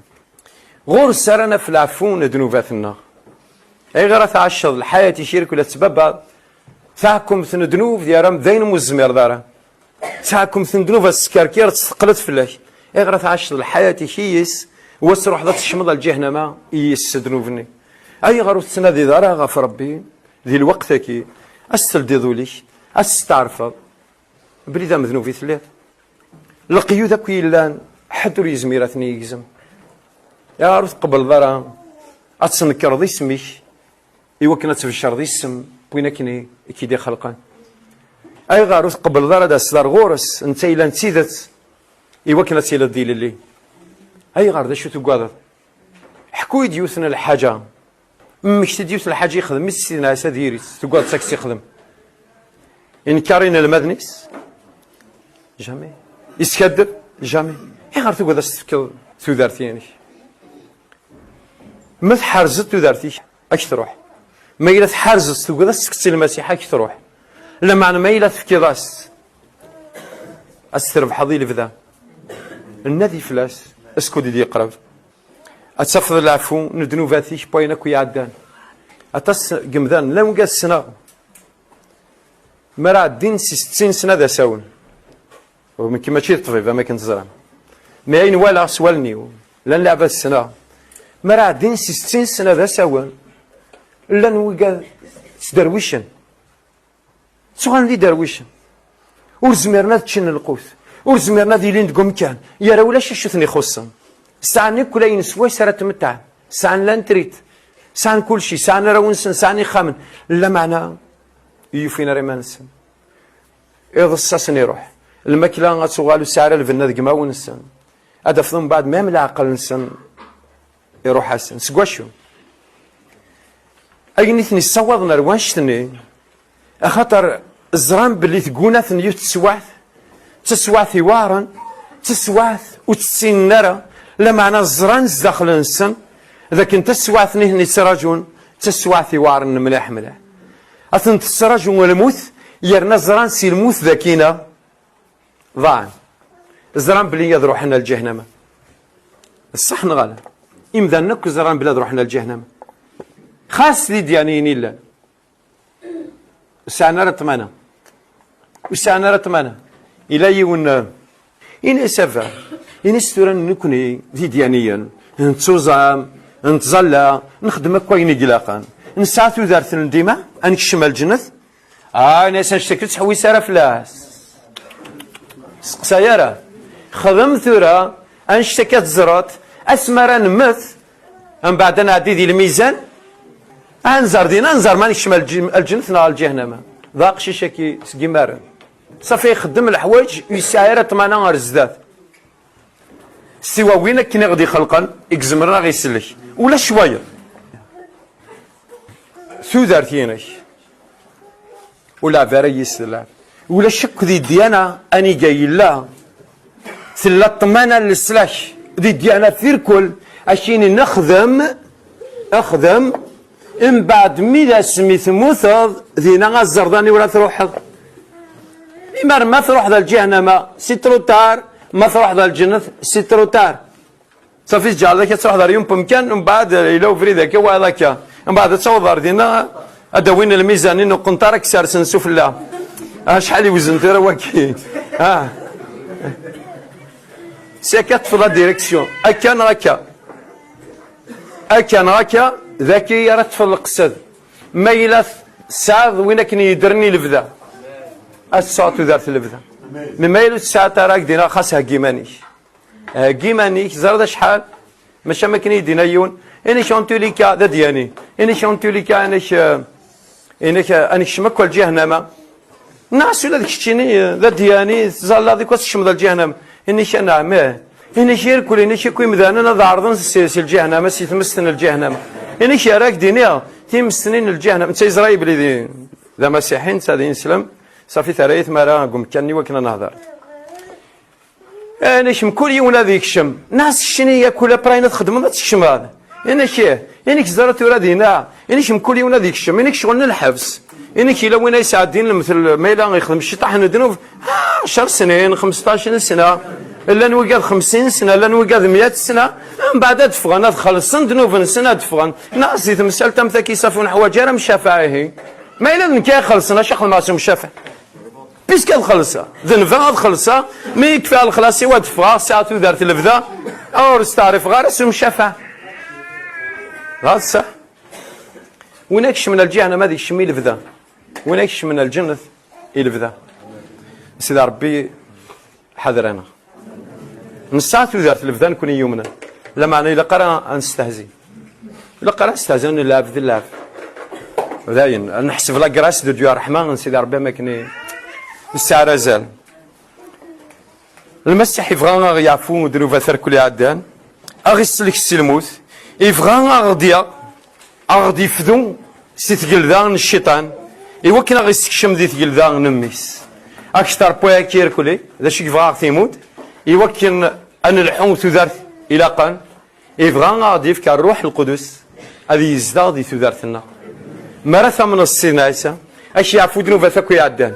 Ɣur-s ara naf leɛfu n ddnubat-nneɣ. Ayɣer ad tɛaceḍ lḥayat-ik irkul ad tbabbaḍ? Taɛkemt n ddnub d yaram d ayen ur tezmireḍ ara. Taɛkemt n ddnub ad teskerkir, ad teqqlet fell-ak. Ayɣer ad tɛaceḍ lḥayat-ik i yis, u ad truḥeḍ ad tekcmeḍ ar lǧihnama i yis s ddnub-nni? Ayɣer ur tettnadiḍ ara ɣef Ṛebbi di lweqt-agi, ad s-teldiḍ ul-ik, ad s-testeɛrfeḍ? Belli d amednub i telliḍ. Leqyud akk yellan, ḥedd ur yezmir ad ten-yegzem. Ayɣer ur tqebbleḍ ara ad tnekreḍ isem-ik i wakken ad tbecreḍ isem n win akken i, i k-id-ixelqen? Ayɣer ur tqebbleḍ ara ad d-taseḍ ar ɣur-s, netta yellan d tidet, i wakken ad tiliḍ d ilelli? Ayɣer, d acu tugadeḍ? Ḥku-yi-d yiwet n lḥaǧa. Mmekti-d yiwet n lḥaǧa yexdem-itt Sidna Ɛisa diri-tt, tugadeḍ ad k-tt-ixdem? Inker inelmaden-is? Jamais. Iskaddeb? Jamais. Ayɣer tugadeḍ ad s-tefkeḍ tudert-inek? Ma tḥerzeḍ tudert-ik, ad k-truḥ. Ma yella tḥerzeḍ, tugadeḍ ad s-tefkeḍ i Lmasiḥ, ad k-truḥ. Lameɛna ma yella tefkiḍ-as, ad s-trebḥeḍ i lebda. Nnadi fell-as, skud i d-yeqreb. Ad tafeḍ leɛfu n ddnubat-ik n wayen akk iɛeddan. Aṭas n yemdanen, llan wigad ssneɣ, mi ara ɛeddin si settin sna d asawen. U nekk mačči d ṭṭbib, am akken teẓram. Mi ayen walaɣ s wallen-iw, llan leɛbad ssneɣ, mi ara ɛeddin si settin sna d asawen, llan wigad sderwicen. Ttuɣalen d iderwicen. Ur zmiren ad ččen lqut. Ur zmiren ad ilin deg umkan. Yara ulac acu ten-ixuṣṣen. Sɛan akk layen s wayes ara tmetɛen. Sɛan lantrit. Sɛan kulci. Sɛan arraw-nsen. Sɛan ixxamen. Lameɛna ur yufin ara iman-nsen. Iḍes-asen iruḥ. Lmakla ad tuɣal ur tesɛi ara lbenna deg imawen-nsen. Ad d-tafeḍ mbeɛd mem leɛqel-nsen iruḥ-asen. Seg wacu? ayen i ten-issawaḍen ar wanect-nni, axaṭer ẓran belli tegguna-ten yiwet teswaɛt, d taswaɛt iweɛren, d taswaɛt ur tt-ssinen ara, lameɛna ẓran zdaxel-nsen d akken taswaɛt-nni i ten-yettraǧun d taswaɛt iweɛren mliḥ mliḥ. Ad ten-tettraǧu lmut, yerna ẓran si lmut d akina ḍaɛen. Ẓran belli ad ruḥen ar lǧahnama. D ṣṣeḥ neɣ ala? Imdanen akk ẓran belli ad ruḥen ar lǧahnama. Xas d idyaniyen i llan. Ur sɛan ara ṭṭmana. Ur sɛan ara ṭṭmana. Ila yiwen, eh, ini-as a baba, ini-as tura nekkni d idyaniyen, nettuẓam, nettẓalla, nexdem akk ayen i ilaqen. Nesɛa tudert n dima, ad nekcem ar lǧennet. Ah, ini-as annect-agi ur ttḥewwis ara fell-as. Seqsay ara. Xdem tura, annect-agi ad teẓreḍ, asmi ara nemmet, mbeɛd ad nɛeddi di lmizan, ad nẓer dinna, ad nẓer ma nekcem ar lǧi-, ar lǧennet neɣ ar lǧihnama. D aqcic-agi seg imaren. Safi ixeddem leḥwayeǧ, ur yesɛi ara ṭṭmana ar zdat. S tiwawin akken i ɣ-d-ixelqen, i izemren ad ɣ-isellek. Ulac wayeḍ. Tudert-inek. Ur lɛeb ara yis lɛeb. Ulac akk di ddiyana aniga yella. Tella ṭṭmana n leslak. Di ddiyana tirkul, akini nexdem, xdem, mbeɛd mi d asmi temmuteḍ, dina ad ẓreḍ aniwer ad truḥeḍ. Imar ma truḥeḍ ar lǧihnama, c'est trop tard, ma truḥeḍ ar lǧennet, c'est trop tard. Safi tǧeɛleḍ akka ad truḥeḍ ar yum pemkan, mbeɛd yella ubrid akka, wayeḍ akka. Mbeɛd ad taweḍ ar dinna, ad d-awin lmizan-in n uqenṭar, ad k-sersen sufella. Acḥal iwzen tura waki. Ah. Si akka teṭṭfeḍ la direction. Akka neɣ akka. Akka neɣ akka, d aki ara teṭṭfeḍ leqsed. Ma yella tesɛiḍ win akken yeddren i lebda, ad tesɛuḍ tudert n lebda. Mi ma yella ur tesɛiḍ ara, ad k-d-iniɣ xas heggi iman-ik. Heggi iman-ik, ẓriḍ acḥal, maca am akken i yi-d-yenna yiwen, inek en tous les cas d adyani, inek en tous les cas, inek, eh, inek, eh, ad nekcem akk ar lǧihnama. Nniɣ-as ula d keččini, eh, d adyani, tẓallaḍ i kwas tkecmeḍ ar lǧihnama. Inek anɛam, ih. Inek irkul, inek akk imdanen ad ɛerḍen si, si lǧihnama, si tmest n lǧihnama. Inek ara ak-d-iniɣ, timest-nni n lǧihnama, netta yeẓra belli d, d amasiḥi, netta d ineslem, safi terra-yi tmara deg umkan-nni wakken ad nehder. Ayen ikcem, kul yiwen ad ikcem. Nas keččini yak ula prayen ad txedmeḍ ad tkecmeḍ. Inek, inek ẓer tura dina. Inek mkul yiwen ad ikcem. Inek ccɣel n lḥebs. Inek yella win ay sɛeddin lemtel, ma yella ixdem ciṭaḥ n ddnub, ah, ɛecr snin, xmesṭac n sna. Llan wigad xemsin sna, llan wigad meyya sna. Mbeɛd ad ffɣen, ad xellṣen ddnub-nsen, ad ffɣen. Nas di temsalt am taki, safi ur neḥwaǧ ara mcafaɛ ihi. Ma yella d nekk ay ixellṣen, acu xedmeɣ s umcafaɛ? Puisque ad xellṣeɣ, d nnba ad xellṣeɣ, mi yekfa lexlaṣ-iw ad ffɣeɣ, sɛiɣ tudert lebda, ur steɛrifeɣ ara s umcafaɛ. Dɣa d ṣṣeḥ. Win ay ikecmen ar lǧihnama ad ikcem i lebda. Win ay ikecmen ar lǧennet i lebda. Sidi Ṛebbi ḥader-aneɣ. Nesɛa tudert lebda nekkni yumnen. Lameɛna ilaq ara ad nestehzi. Ilaq ara ad nestehzi, ad nlɛeb d llɛeb. Dayen, ad neḥseb la grâce de Dieu, ṛṛeḥma n Sidi Ṛebbi am akken i nesɛa azal. Lmasiḥ yebɣa ad ɣ-yeɛfu ddnubat irkel iɛeddan, ad ɣ-isellek si lmut, yebɣa ad ɣ-d-yaɣ, ad ɣ-d-yefdu si tgelda n cciṭan, iwakken ad ɣ-issekcem di tgelda n mmi-s. Akter n wayagi irkelli, d acu i yebɣa ad ɣ-t-imudd? Iwakken ad nelḥu tudert ilaqen, yebɣa ad ɣ-d-yefk Ṛṛuḥ Lqudus ad yezdeɣ di tudert-nneɣ. Mi ara tamneḍ s Sidna Ɛisa, ad k-yeɛfu ddnubat akk iɛeddan,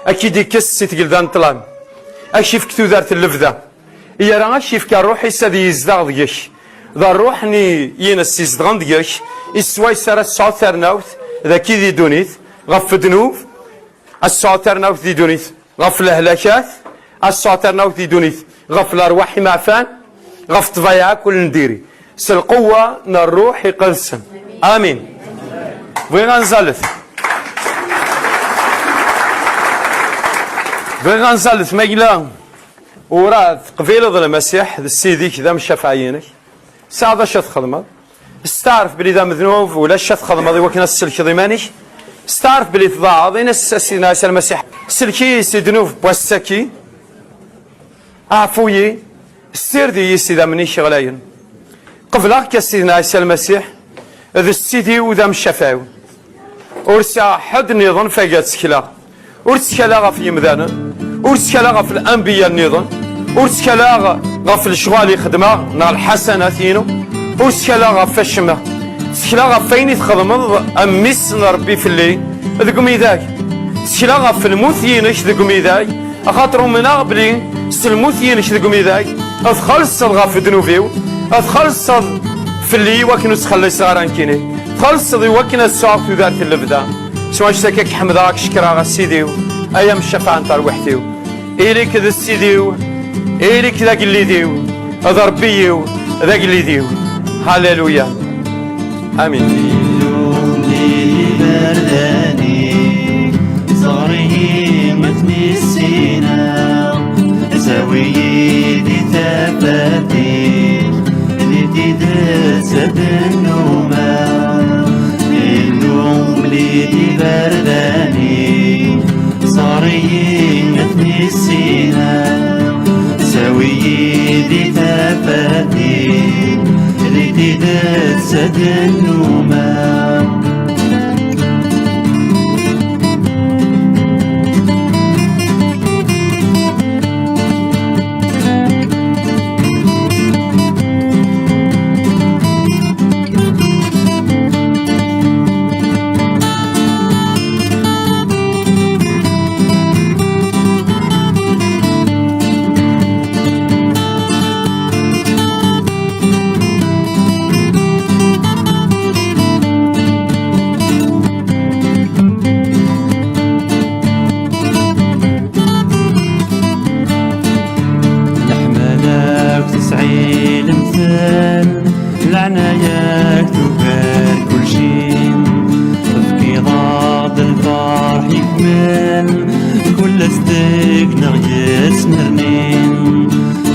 ad k-id-ikkes si tgelda n ṭṭlam, ad k-yefk tudert n lebda, yerra ad k-yefk Ṛṛuḥ-is ad yezdeɣ deg-k. D Ṛṛuḥ-nni ines izedɣen deg-k i s wayes ara tesɛuḍ tarnawt dagi di ddunit ɣef ddnub, ad tesɛuḍ tarnawt di ddunit ɣef lehlakat, ad tesɛuḍ tarnawt di ddunit ɣef lerwaḥ imeɛfan, ɣef ṭṭbayeɛ akk n diri, s lqewwa n Ṛṛuḥ Iqedsen. Amin. Bɣiɣ ad nẓallet. Bɣiɣ ad nẓallet, ma yella ur teqbileḍ Lmasiḥ d Ssid-ik, d amcafeɛ-inek, tesɛiḍ acu ad txedmeḍ. Steɛref belli d amednub, ulac acu ad txedmeḍ i wakken ad tselkeḍ iman-ik. Steɛref belli tḍaɛeḍ, in-as a Sidna Ɛisa Lmasiḥ, sellek-iyi si ddnub n wass-agi, ɛfu-yi, ssired-iyi s idammen-ik ɣlayen. Qebleɣ-k a Sidna Ɛisa Lmasiḥ, D Sidi-w, d amcafeɛ-iw. Ur sɛiɣ ḥedd nniḍen fag ad ttekleɣ. Ur ttkaleɣ ɣef yemdanen, ur ttkaleɣ ɣef lanbiya nniḍen, ur ttkaleɣ ɣef lecɣal i xedmeɣ neɣ lḥasanat-inu, ur ttkaleɣ ɣef wacemma. Ttekleɣ ɣef wayen i txedmeḍ a mmi-s n Ṛebbi fell-i deg umidag. Ttekleɣ ɣef lmut-inek deg umidag, axaṭer umneɣ belli s lmut-inek deg umidag ad txellṣeḍ ɣef ddnub-iw, ad txellṣeḍ fell-i, i wakken ur ttxelliṣeɣ ara nekkini. Txellṣeḍ i wakken ad sɛuɣ tudert n lebda. S wanect-agi ad k-ḥemdeɣ, ad k-cekkreɣ a Sidi-w, ay amcafeɛ n terwiḥt-iw. Ili-k d Sidi-w, ili-k d agellid-iw, d Ṛebbi-iw, d agellid-iw. Halleluya. Amin. Illu-m di iberdan-ik, ẓer-iyi ad ten-issineɣ, zawi-yi di tafat-ik, di tidet ad nnumeɣ. Illu-m di iberdan-ik, ẓer-iyi ad ten-issineɣ, zawi-yi di tafat-ik, di tidet ad nnumeɣ. Leḥmala-k tesɛi lemtel, leɛnaya-k tugar kulci. Tefkiḍ-aɣ-d lferḥ ikmel, kul ass deg-neɣ yettnernin.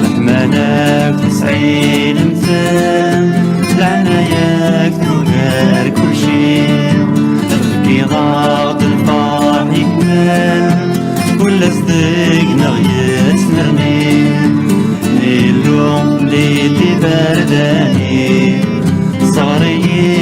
Leḥmala-k tesɛi lemtel, leɛnaya-k tugar kulci. Tefkiḍ-aɣ-d lferḥ ikmel, kul ass deg-neɣ yettnerni. Illu-m di iberdan-ik, ẓer-iyi.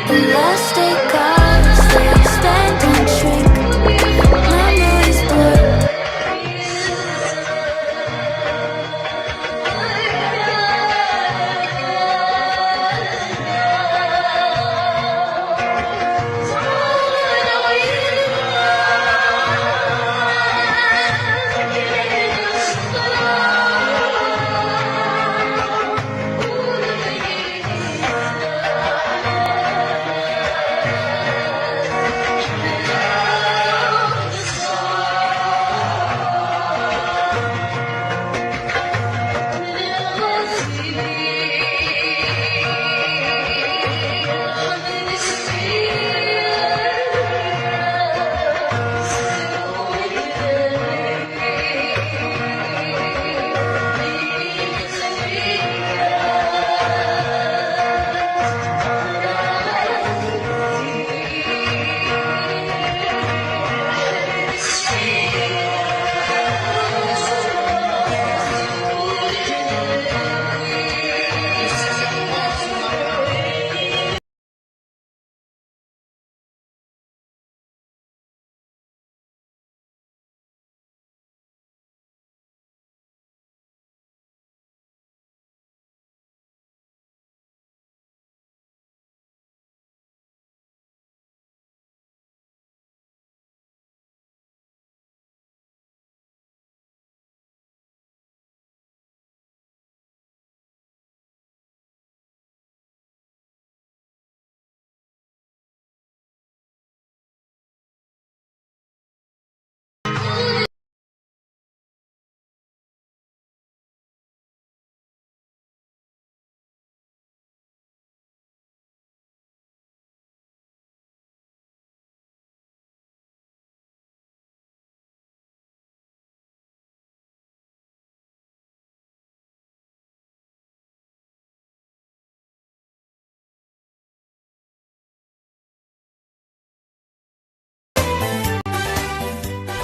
The last day comes, they spend and shrink. Memories blur.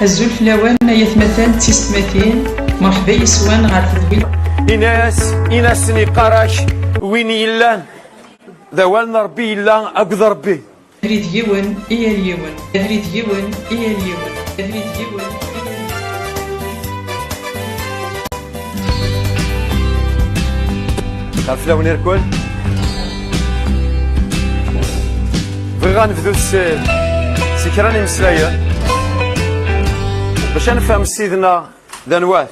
Azul fell-awen, ay atmaten d tisetmatin, merḥba yes-wen ɣer tedwilt. Ini-as, ini-asen yeqqar-ak win yellan d awal n Ṛebbi yella akked Ṛebbi. Abrid yiwen i yal yiwen, abrid yiwen i yal yiwen, abrid yiwen i yal yiwen. Ɣef lawen irkul. Bɣiɣ ad nebdu s, s kra n imeslayen bac ad nefhem Sidna d anwa-t.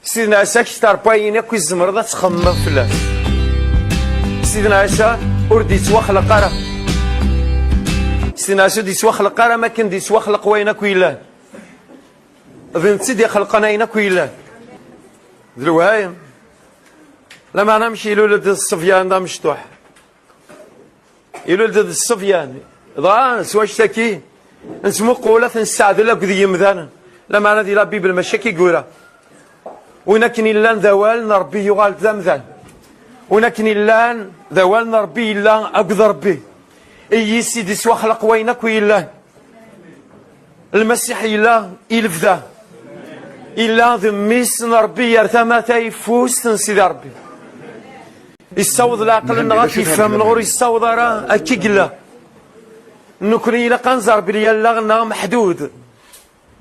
Sidna Ɛisa, kter n wayen akk i tzemreḍ ad txemmeḍ fell-as. Sidna Ɛisa ur d-yettwaxleq ara. Sidna Ɛisa ur d-yettwaxleq ara, am akken d-yettwaxleq wayen akk yellan. D netta i d-ixelqen ayen akk yellan. D lewhayem. Lameɛna amek ilul-d ṣṣebyan d amecṭuḥ? Ilul-d d ṣṣebyan. Dɣa s wactaki nettmuqul ad t-nesseɛdel akked yimdanen. Lameɛna di la Bible mačči akka i yura. Win akken illan d awal n Ṛebbi yuɣal d amdan. Win akken illan d awal n Ṛebbi yella akked Ṛebbi. I yis i d-ittwaxleq wayen akk yellan. Lmasiḥ yella i lebda. Yella d mmi-s n Ṛebbi yer tama tayeffust n Sidi Ṛebbi. Yessaweḍ leɛqel-nneɣ ad t-yefhem neɣ ur yessaweḍ ara, akka i yella. Nekkni ilaq ad nẓer belli allaɣ-nneɣ meḥdud.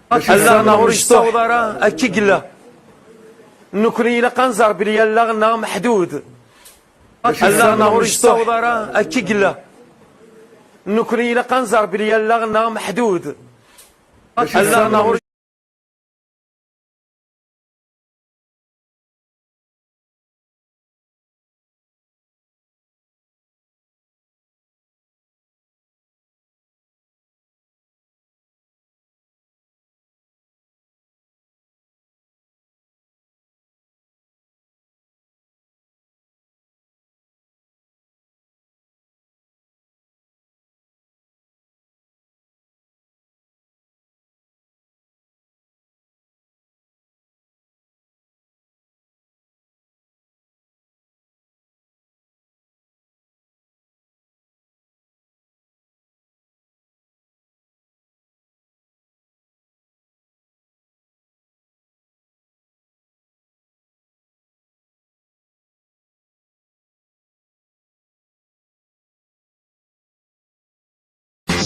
Allaɣ-nneɣ ur yessaweḍ ara, akka i yella. Nekkni ilaq ad nẓer belli allaɣ-nneɣ meḥdud. Allaɣ-nneɣ ur yessaweḍ ara, akka i yella. Nekkni ilaq ad nẓer belli allaɣ-nneɣ meḥdud. Allaɣ-nneɣ ur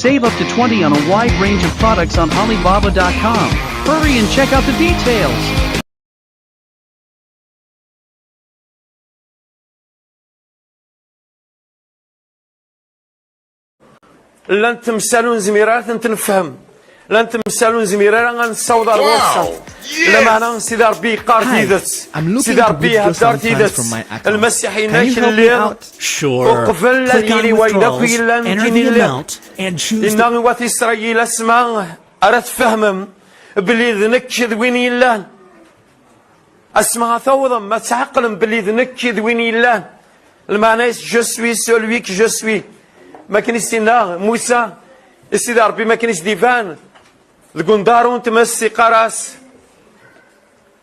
Save up to twenty on a wide range of products on Alibaba dot com. Hurry and check out the details. Llant temsal ur nezmir ara ad tent-nefhem. Llant temsal ur nezmir ara ad nessaweḍ ar wass-a. Lameɛna Sidi Ṛebbi yeqqar tidet. Sidi Ṛebbi ihedder tidet. Lmasiḥ yenna-k lliɣ uqbel ad yili wayen akk yellan nekkini lliɣ. Yenna i wat Isṛayil asma ara tfehmem belli d nekk d win yellan. Asma ad tawḍem ad tɛeqlem belli d nekk i d win yellan. Lmeɛna-is je suis celui que je suis. Makken i s-yenna Musa i Sidi Ṛebbi, makken i s-d-iban deg unḍar n tmes, iqqar-as: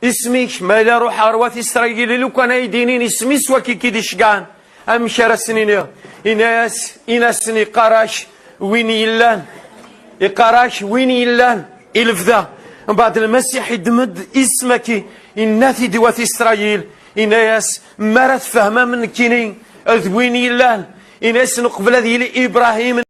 Isem-ik, ma yella ruḥeɣ ɣer wat Isṛayil, i lukan ay d-inin isem-is waki k-id-iceggɛen, amek ara sen-iniɣ? Ini-as, in-asen iqqar-ak win yellan. Iqqar-ak win yellan i lebda. Mbeɛd Lmasiḥ iddem-d isem-agi, inna-t-id i wat Isṛayil, inna-yas: Mi ara tfehmem nekkini d win yellan, ini-asen uqbel ad yili Ibṛahim.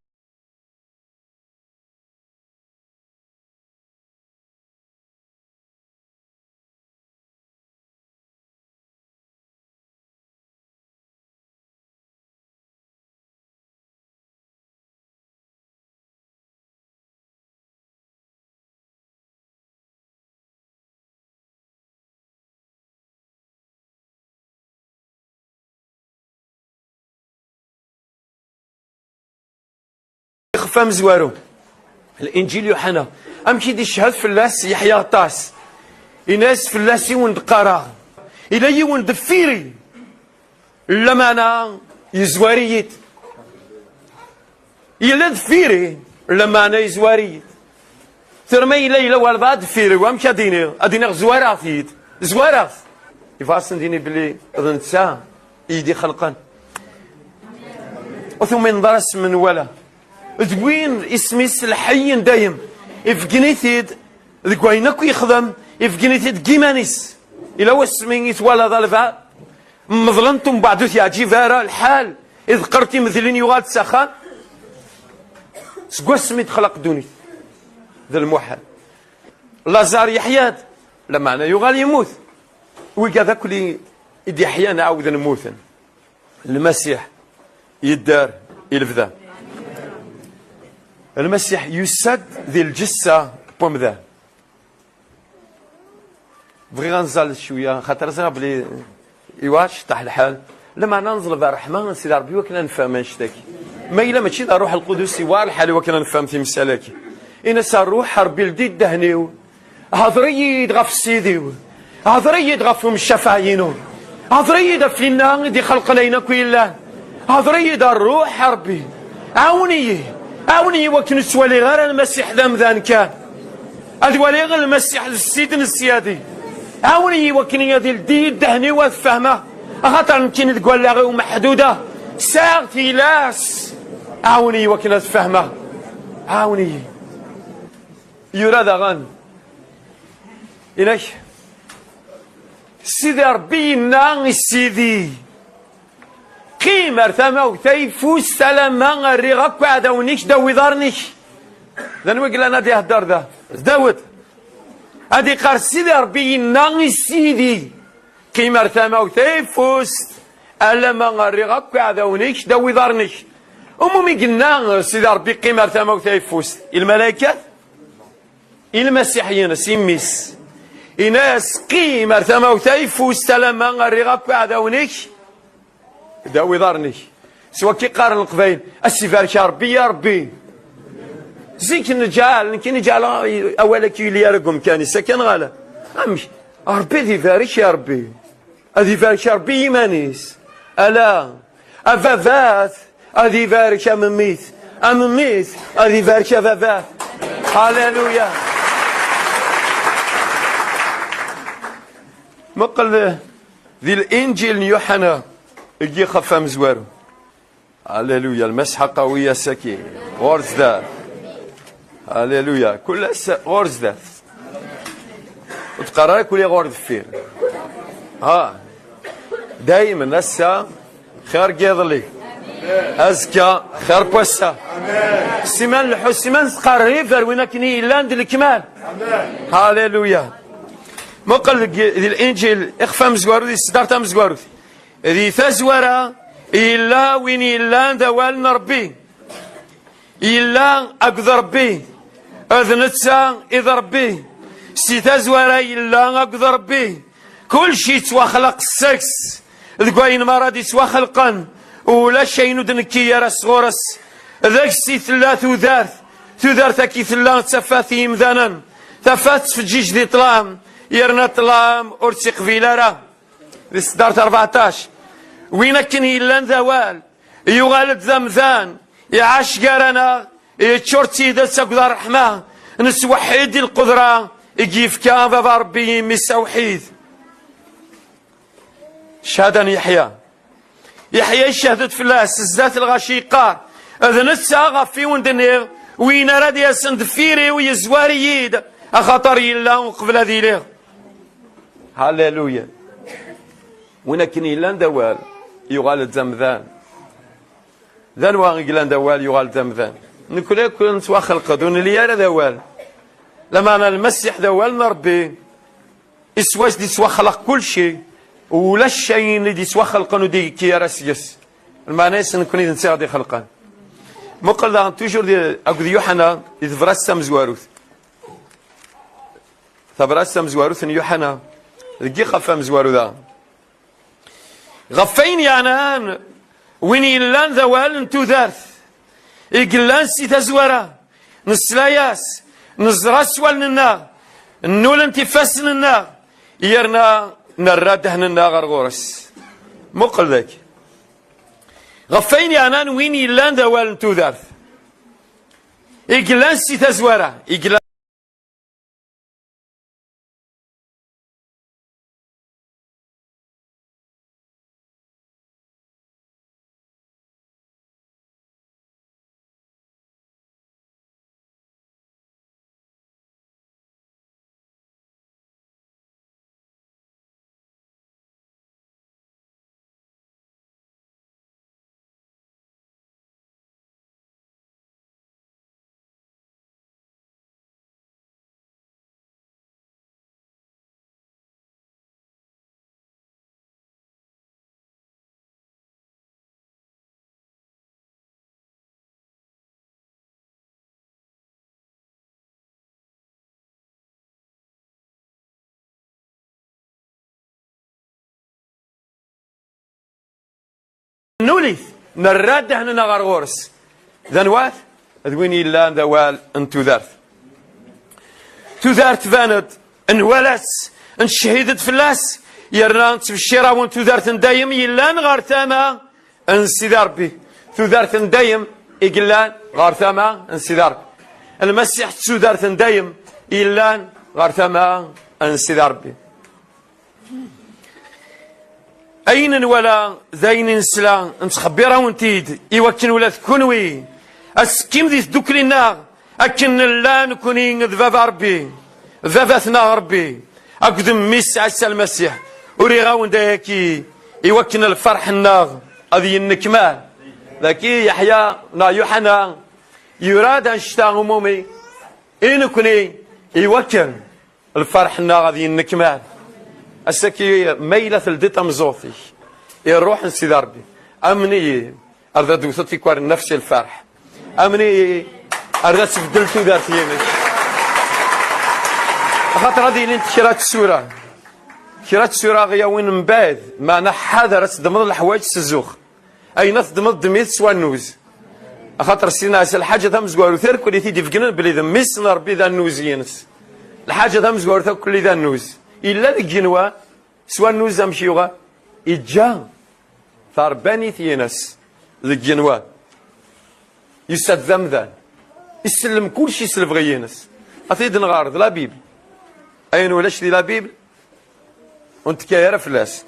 Ixef amezwaru, Linǧil Yuḥana, amek i d-icehhed fell-as Yeḥya aṭas? Ini-as fell-as i wen-d-qqareɣ, ila yiwen deffir-i, lameɛna yezwar-iyi-d. Yella deffir-i, lameɛna yezwar-iyi-d. Tura ma yella, yella walbeɛd deffir-i, amek ad d-iniɣ? Ad d-iniɣ zwareɣ-t-id. Zwareɣ-t. Yebɣa ad sen-d-ini belli d netta i yi-d-ixelqen. Ur tumineḍ ara s menwala. D win isem-is lḥeyy n dayem. Ifeggen-it-id deg wayen akk yexdem, ifeggen-it-id deg iman-is. Ila wasmi i twalaḍ albeɛd, meḍlen-t, umbeɛd ur t-yeɛǧib ara lḥal, iḍeqqer timedlin, yuɣal-d s axxam. Seg wasmi d-texlaq ddunit, d lmuḥal. Laẓar yeḥya-d, lameɛna yuɣal yemmut. Wigad akk li i d-yeḥyan ɛawden mmuten. Lmasiḥ yedder i lebda. Lmasiḥ yusa-d di lǧessa n wemdan. Bɣiɣ ad nẓal cwiya, xaṭer ẓriɣ belli iwa ceṭṭaḥ lḥal. Lameɛna neẓleb ṛṛeḥma n Sidi Ṛebbi iwakken ad nefhem annect-agi. Ma yella mačči d Ṛṛuḥ Lqudus, iwa lḥal iwakken ad nefhem timsal-agi. Ini-as: a Ṛṛuḥ a Ṛebbi, ldi ddehn-iw. Hḍer-iyi-d ɣef Ssid-iw. Hḍer-iyi-d ɣef umcafeɛ-inu. Hḍer-iyi-d ɣef winna i d-ixelqen ayen akk yellan. Hḍer-iyi-d a Ṛṛuḥ a Ṛebbi. Ɛawen-iyi. Ɛawen-iyi wakken ur ttwaliɣ ara Lmasiḥ d amdan kan. Ad waliɣ Lmasiḥ d Ssid n ssyadi. Ɛawen-iyi wakken ad ildi ddehn-iw ad fehmeɣ. Axaṭer nekkini deg wallaɣ-iw meḥduda. Sɛiɣ tilas. Ɛawen-iyi wakken ad fehmeɣ. Ɛawen-iyi. Yura daɣen. Inak, Sidi Ṛebbi yenna i Sidi: Qqim ar tama-w tayeffust alamma rriɣ akk iɛdawen-ik ddaw iḍarren-ik. D anwa i yellan ad ihedder da? D Dawed. Ad iqqar: Sidi Ṛebbi yenna i Sidi: Qqim ar tama-w tayeffust alamma rriɣ akk iɛdawen-ik ddaw iḍarren-ik. Umumi yenna Sidi Ṛebbi: Qqim ar tama-w tayeffust? I lmalaykat? I Lmasiḥ-ines, i mmi-s, inna-yas: "Qqim ar tamawt ayeffus, alamma rriɣ akk iɛdawen-ik, daw iḍarren-ik." S wakka i qqaren Leqbayel: "A s-ibarek Ṛebbi, ya Ṛebbi." Zik neǧɛel, nekki neǧɛel awal-agi yuli ara deg umkan-is, akka neɣ ala? Amek? Ṛebbi ad ibarek, ya Ṛebbi. Ad ibarek Ṛebbi i yiman-is. Ala, ababat ad ibarek amemmit, amemmit ad ibarek ababat. Haleluya! Muqel di Linǧil n Yuḥana, deg yixef amezwaru. Haleluya, Lmasiḥ aqawi ass-agi. Ɣur zdat. Haleluya, kul ass ɣur zdat. Ur tqarr ara kuli ɣur deffir. Ha. Daymen, ass-a xir n yiḍelli. Azekka xir n wass-a. Siman lḥu, siman tqerrib ar win akken i yellan d lekmal. Haleluya. Muqel deg, di Linǧil, ixef amezwaru, di tseddart tamezwarut. Di tazwara, yella win yellan d awal n Ṛebbi. Yella akked Ṛebbi. D netta i d Ṛebbi. Si tazwara, yella akked Ṛebbi. Kulci yettwaxleq seg-s. Deg wayen merra d-yettwaxelqen, ulac ayen ur d-nekki ara sɣur-s. Deg-s i tella tudert. Tudert-agi tella d tafat i yimdanen. Tafat tettfeǧǧiǧ di ṭṭlam, yerna ṭṭlam ur tt-iqbil ara. Di tseddart rbeɛṭac, win akken yellan d awal, yuɣal-d d amdan, iɛac gar-aneɣ, yeččur d tidet akked ṛṛeḥma, nettweḥḥid di lqudra i d-yefka Baba Ṛebbi i mmi-s awḥid. Cchada n Yeḥya. Yeḥya icehhed-d fell-as, zdat lɣaci yeqqar: "D netta ɣef i wen-d-nniɣ, win ara d-yasen deffir-iw yezwar-iyi-d, axaṭer yella uqbel ad iliɣ." Haleluya. Win akken yellan d awal, yuɣal-d d amdan. D anwa i yellan d awal, yuɣal d amdan? Nekni akk nettwaxelq-d, ur nelli ara d awal. Lameɛna Lmasiḥ d awal n Ṛebbi, iswa-s d-yettwaxleq kulci, ulac ayen i d-yettwaxelqen ur d-yekki ara seg-s. Lmeɛna-s nekni d netta i ɣ-d-ixelqen. Muqel daɣen, toujours di, akked Yuḥana, di tebrat tamezwarut. Tabrat tamezwarut n Yuḥana, deg yixef amezwaru daɣen. Ɣef wayen yeɛnan win yellan d awal n tudert, i yellan si tazwara, nesla-yas, neẓra s wallen-nneɣ, nnulent ifassen-nneɣ, yerna nerra ddehn-nneɣ ɣer ɣur-s. Muqel dagi. Ɣef wayen yeɛnan win yellan d awal n tudert, i yellan si tazwara, i yellan Nuli-t, nerra ddehn-nneɣ ɣer ɣur-s. D anwa-t? D win yellan d awal n tudert. Tudert tban-d, nwala-tt, necchid-d fell-as, yerna nettbeccir-awen tudert n dayem yellan ɣer tama n Sidi Ṛebbi. Tudert n dayem i yellan ɣer tama n Sidi Ṛebbi. Lmasiḥ d tudert n dayem yellan ɣer tama n Sidi Ṛebbi. Ayen nwala d ayen i nesla, nettxebbir-awen-t-id, i wakken ula d kunwi, ad tekkim di tdukli-nneɣ, akken nella nekni d Baba Ṛebbi, d Baba-tneɣ Ṛebbi, akked Mmi-s Ɛisa Lmasiḥ. Uriɣ-awen-d ayagi, i wakken lferḥ-nneɣ ad yennekmal. Dagi Yeḥya neɣ Yuḥana yura-d annect-a umumi, i nekni, i wakken lferḥ-nneɣ ad yennekmal. Ass-agi, ma yella teldi tameẓẓuɣt-ik i ṛṛuḥ n Sidi Ṛebbi, amen-iyi, ar d ad tewteḍ tikwal nnefs i lferḥ. Amen-iyi, ar d ad tbeddel tudert-inek. Axaṭer ad ilint kra n tsura, kra n tsura ɣ-yawin mbeɛd, meɛna ḥader ad teddmeḍ leḥwayeǧ s zzux. Ayen ad teddmeḍ, ddem-it s wannuz. Axaṭer Sidna Ɛisa, lḥaǧa tamezwarut irkel i t-id-ifegnen belli d mmi-s n Ṛebbi, d annuz-ines. Lḥaǧa tamezwarut akk-lli d annuz. Yella deg igenwan, s wannuz amek yuɣal? Iǧǧa taṛebbanit-ines deg igenwan. Yusa-d d amdan. Isellem kullec s lebɣi-ines. Ad t-id-nɣer d la Bible. Ayen ulac di la Bible, ur nettkay ara fell-as.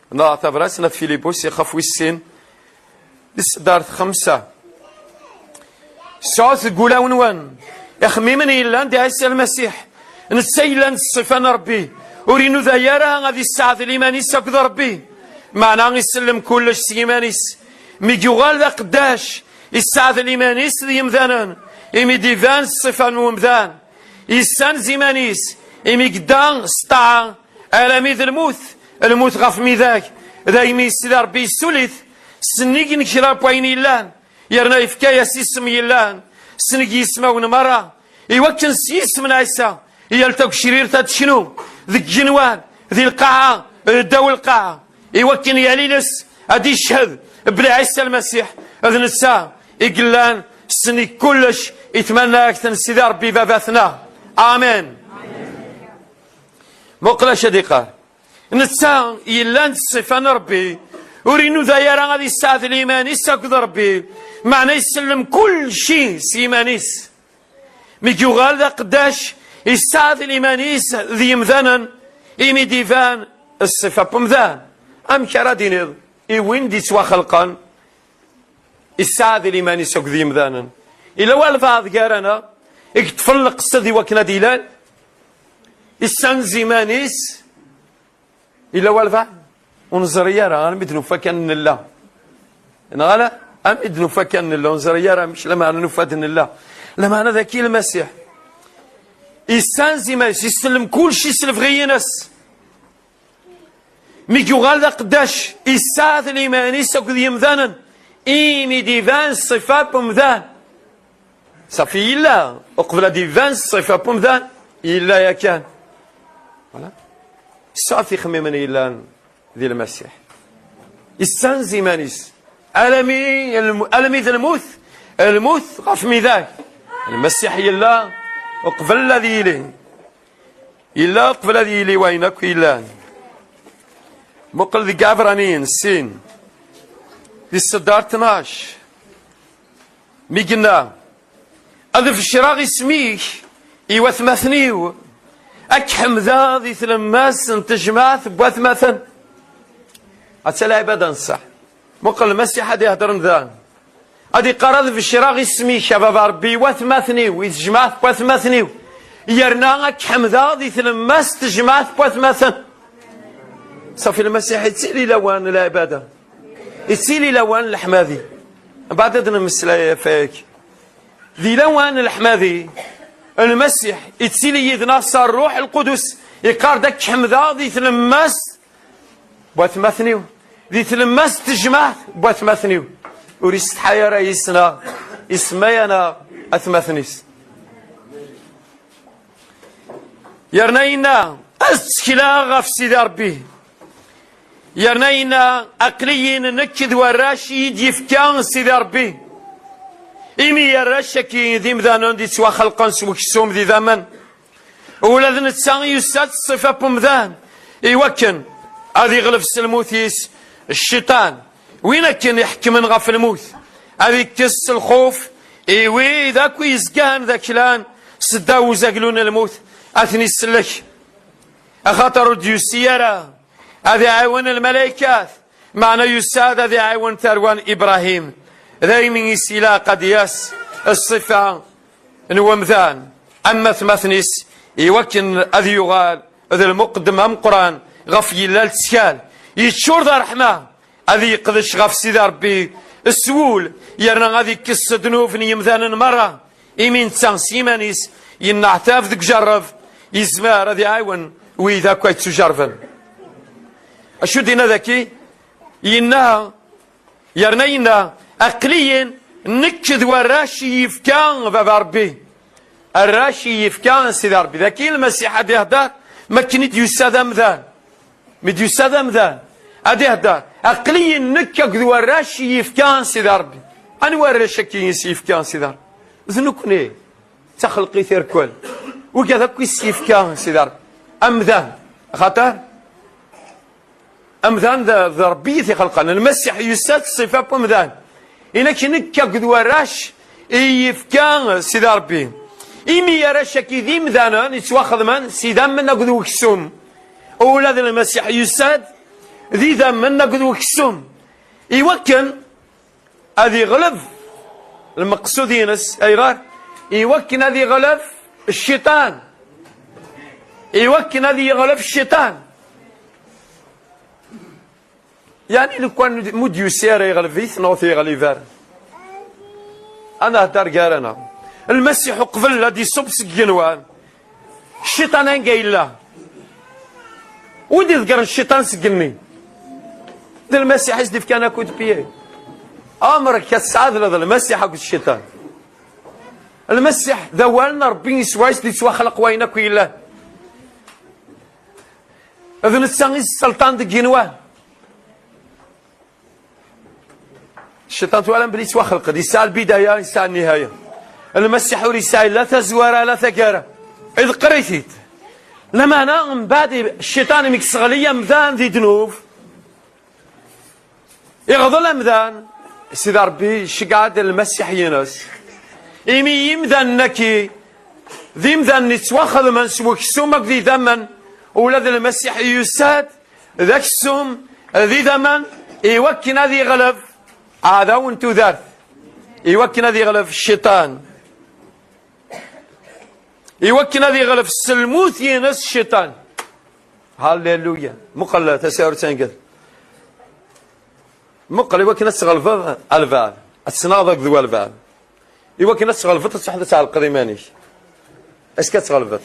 Neɣ tabrat n At Filibus, ixef wis sin, di tseddart xemsa. Sɛut deg wulawen-nwen ixemmimen yellan di Ɛisa Lmasiḥ, netta yellan d ṣṣifa n Ṛebbi, ur inuda ara ad isseɛdel iman-is akked Ṛebbi, meɛna isellem kullec s yiman-is. Mi yuɣal d aqeddac, isseɛdel iman-is d yemdanen, imi d-iban ṣṣifa n umdan. Issanz iman-is, imi yedda s ṭṭaɛa, alami d lmut, lmut ɣef midag, daymi Sidi Ṛebbi yessuli-t, sennig n kra n wayen yellan, yerna yefka-yas isem yellan, sennig yismawen merra, iwakken s yisem n Ɛisa, yal tagecrirt ad teknu, deg igenwan, di lqaɛa, ddaw lqaɛa, iwakken yal iles ad iched belli Ɛisa Lmasiḥ d netta i yellan sennig kullec i tmanagt n Sidi Ṛebbi Baba-tneɣ. Amen. Muqel acu ad iqqar. Netta yellan d ṣṣifa n Ṛebbi, ur inuda ara ad isseɛdel iman-is akked Ṛebbi, meɛna isellem kullci s yiman-is. Mi yuɣal d aqeddac, isseɛdel iman-is d yemdanen, imi d-iban ṣṣifa n umdan. Amek ara d-tiniḍ i win d-ittwaxelqen, isseɛdel iman-is akked yemdanen? Ila walbeɛḍ gar-aneɣ i yeṭṭfen leqsed i wakken ad ilal, issanz iman-is. Ila walbeɛḍ ur neẓri ara, armi d-nufa kan nella. Neɣ ala? Armi d-nufa kan nella, ur neẓri ara amek, lameɛna nufa-d nella. Lameɛna dagi Lmasiḥ issanz iman-is, isellem kullec s lebɣi-ines. Mi yuɣal d aqeddac, isseɛdel iman-is akked yemdanen, imi d-iban ṣṣifa n umdan. Safi yella, uqbel ad d-iban ṣṣifa n umdan, yella yakan. Voilà. Sɛut ixemmimen yellan di Lmasiḥ. Issanz iman-is. Alami, alami d lmut, lmut ɣef midag. Lmasiḥ yella uqbel ad yili. Yella uqbel ad yili wayen akk yellan. Muqel deg Iɛebraniyen sin, di tseddart tnac, mi yenna: "Ad becreɣ isem-ik i watmaten-iw, ad k-ḥemdeɣ di tlemmast n tejmaɛt n watmaten." Atta lɛibada n ṣṣeḥ. Muqel Lmasiḥ ad ihedren da. Ad iqqar: "Ad becreɣ isem-ik a baba Ṛebbi i watmaten-iw, i tejmaɛt n watmaten-iw, yerna ad k-ḥemdeɣ di tlemmast n tejmaɛt n watmaten." Safi Lmasiḥ ittili lawan n lɛibada, ittili lawan n leḥmadi. Mbeɛd ad nemmeslay ɣef wayagi. Di lawan n leḥmadi, Lmasiḥ ittili yid-neɣ s Ṛṛuḥ Lqudus, iqqar-d: "Ad k-ḥemdeɣ di tlemmast n watmaten-iw, di tlemmast n tejmaɛt n watmaten-iw." Ur isetḥay ara yis-neɣ, isemma-yaneɣ atmaten-is. Yerna yenna: "Ad ttekleɣ ɣef Sidi Ṛebbi." Yerna yenna: "Aql-iyi nekk d warrac i yi-d-yefka Sidi Ṛebbi." Imi arrac-agi d imdanen d-ittwaxelqen s weksum d idammen. Ula d netta yusa-d ṣṣifa n umdan, iwakken ad iɣleb s lmut-is cciṭan, win akken iḥekmen ɣef lmut, ad ikkes s lxuf i wid akk yezgan d aklan seddaw uzaglu n lmut, ad ten-isellek. Axaṭer ur d-yusi ara ad iɛiwen lmalaykat, meɛna yusa-d ad iɛiwen tarwa n Ibṛahim. Daymi i s-ilaq ad d-yas ṣṣifa n wemdan am atmaten-is, iwakken ad yuɣal d lmuqeddem ameqqran ɣef yella lettkal, yeččur d ṛṛeḥma, ad yeqdec ɣef Sidi Ṛebbi s wul, yerna ad ikkes ddnub n yemdanen merra. Imi netta s yiman-is yenneɛtab deg ujerreb, yezmer ad iɛiwen wid akk ay yettujerrben. Acu d-yenna daki? Yenna, yerna yenna: "Aql-iyi nekk d warrac i yefka Baba Ṛebbi." Arrac i yefka Sidi Ṛebbi. Dagi Lmasiḥ ad ihder, makken i d-yusa d amdan. Mi d-yusa d amdan, ad ihder. Aql-iyi nekk akked warrac i yefka Sidi Ṛebbi. Anwa arrac-agi i s-yefka Sidi Ṛebbi? D nekkni. D taxelqit irkel. Wigad akk i s-yefka Sidi Ṛebbi. Amdan. Axaṭer amdan d, d Ṛebbi i t-ixelqen. Lmasiḥ yusa-d ṣṣifa n umdan. Inak nekk akked warrac i yefka Sidi Ṛebbi. Imi arrac-agi d imdanen yettwaxedmen s idammen akked weksum. Ula d Lmasiḥ yusa-d d idammen akked weksum. Iwakken ad iɣleb lmeqsud-ines, ayɣer? Iwakken ad iɣleb cciṭan. Iwakken ad iɣleb cciṭan. Yeɛni, lukan mu d-yusi ara iɣleb-it neɣ ur t-yeɣlib ara? Ad nehder gar-aneɣ. Lmasiḥ uqbel ad d-iṣubb seg igenwan, cciṭan anga yella? Wi d-iḍeggren cciṭan seg igenni? D Lmasiḥ i s-d-ifkan akk d pied. Amer-k ad tesɛedleḍ Lmasiḥ akked cciṭan? Lmasiḥ d awal n Ṛebbi, s wayes d-yettwaxleq wayen akk yellan. D netta i sselṭan deg igenwan. Cciṭan twalam belli yettwaxleq-d, yesɛa lbidaya, yesɛa nnihaya. Lmasiḥ ur yesɛi la tazwara la taggara. Iḍeqqer-it-id. Lameɛna mbeɛd cciṭan mi yesseɣli amdan di ddnub, iɣḍel amdan, Sidi Ṛebbi iceggeɛ-d Lmasiḥ-ines. Imi imdanen-agi d imdanen yettwaxedmen s weksum akked idammen, ula d Lmasiḥ yusa-d d aksum, d idammen, iwakken ad iɣleb aɛdaw n tudert, iwakken ad iɣleb cciṭan, iwakken ad iɣleb s lmut-ines cciṭan. Halleluya! Muqel tasarut-anga. Muqel, iwakken ad tɣelbeḍ albeɛḍ, ad tesnaɣeḍ akked walbeɛḍ. Iwakken ad tɣelbeḍ, ad tseḥḥeḍ ad tɛelqeḍ iman-ik. Est-ce que ad tɣelbeḍ?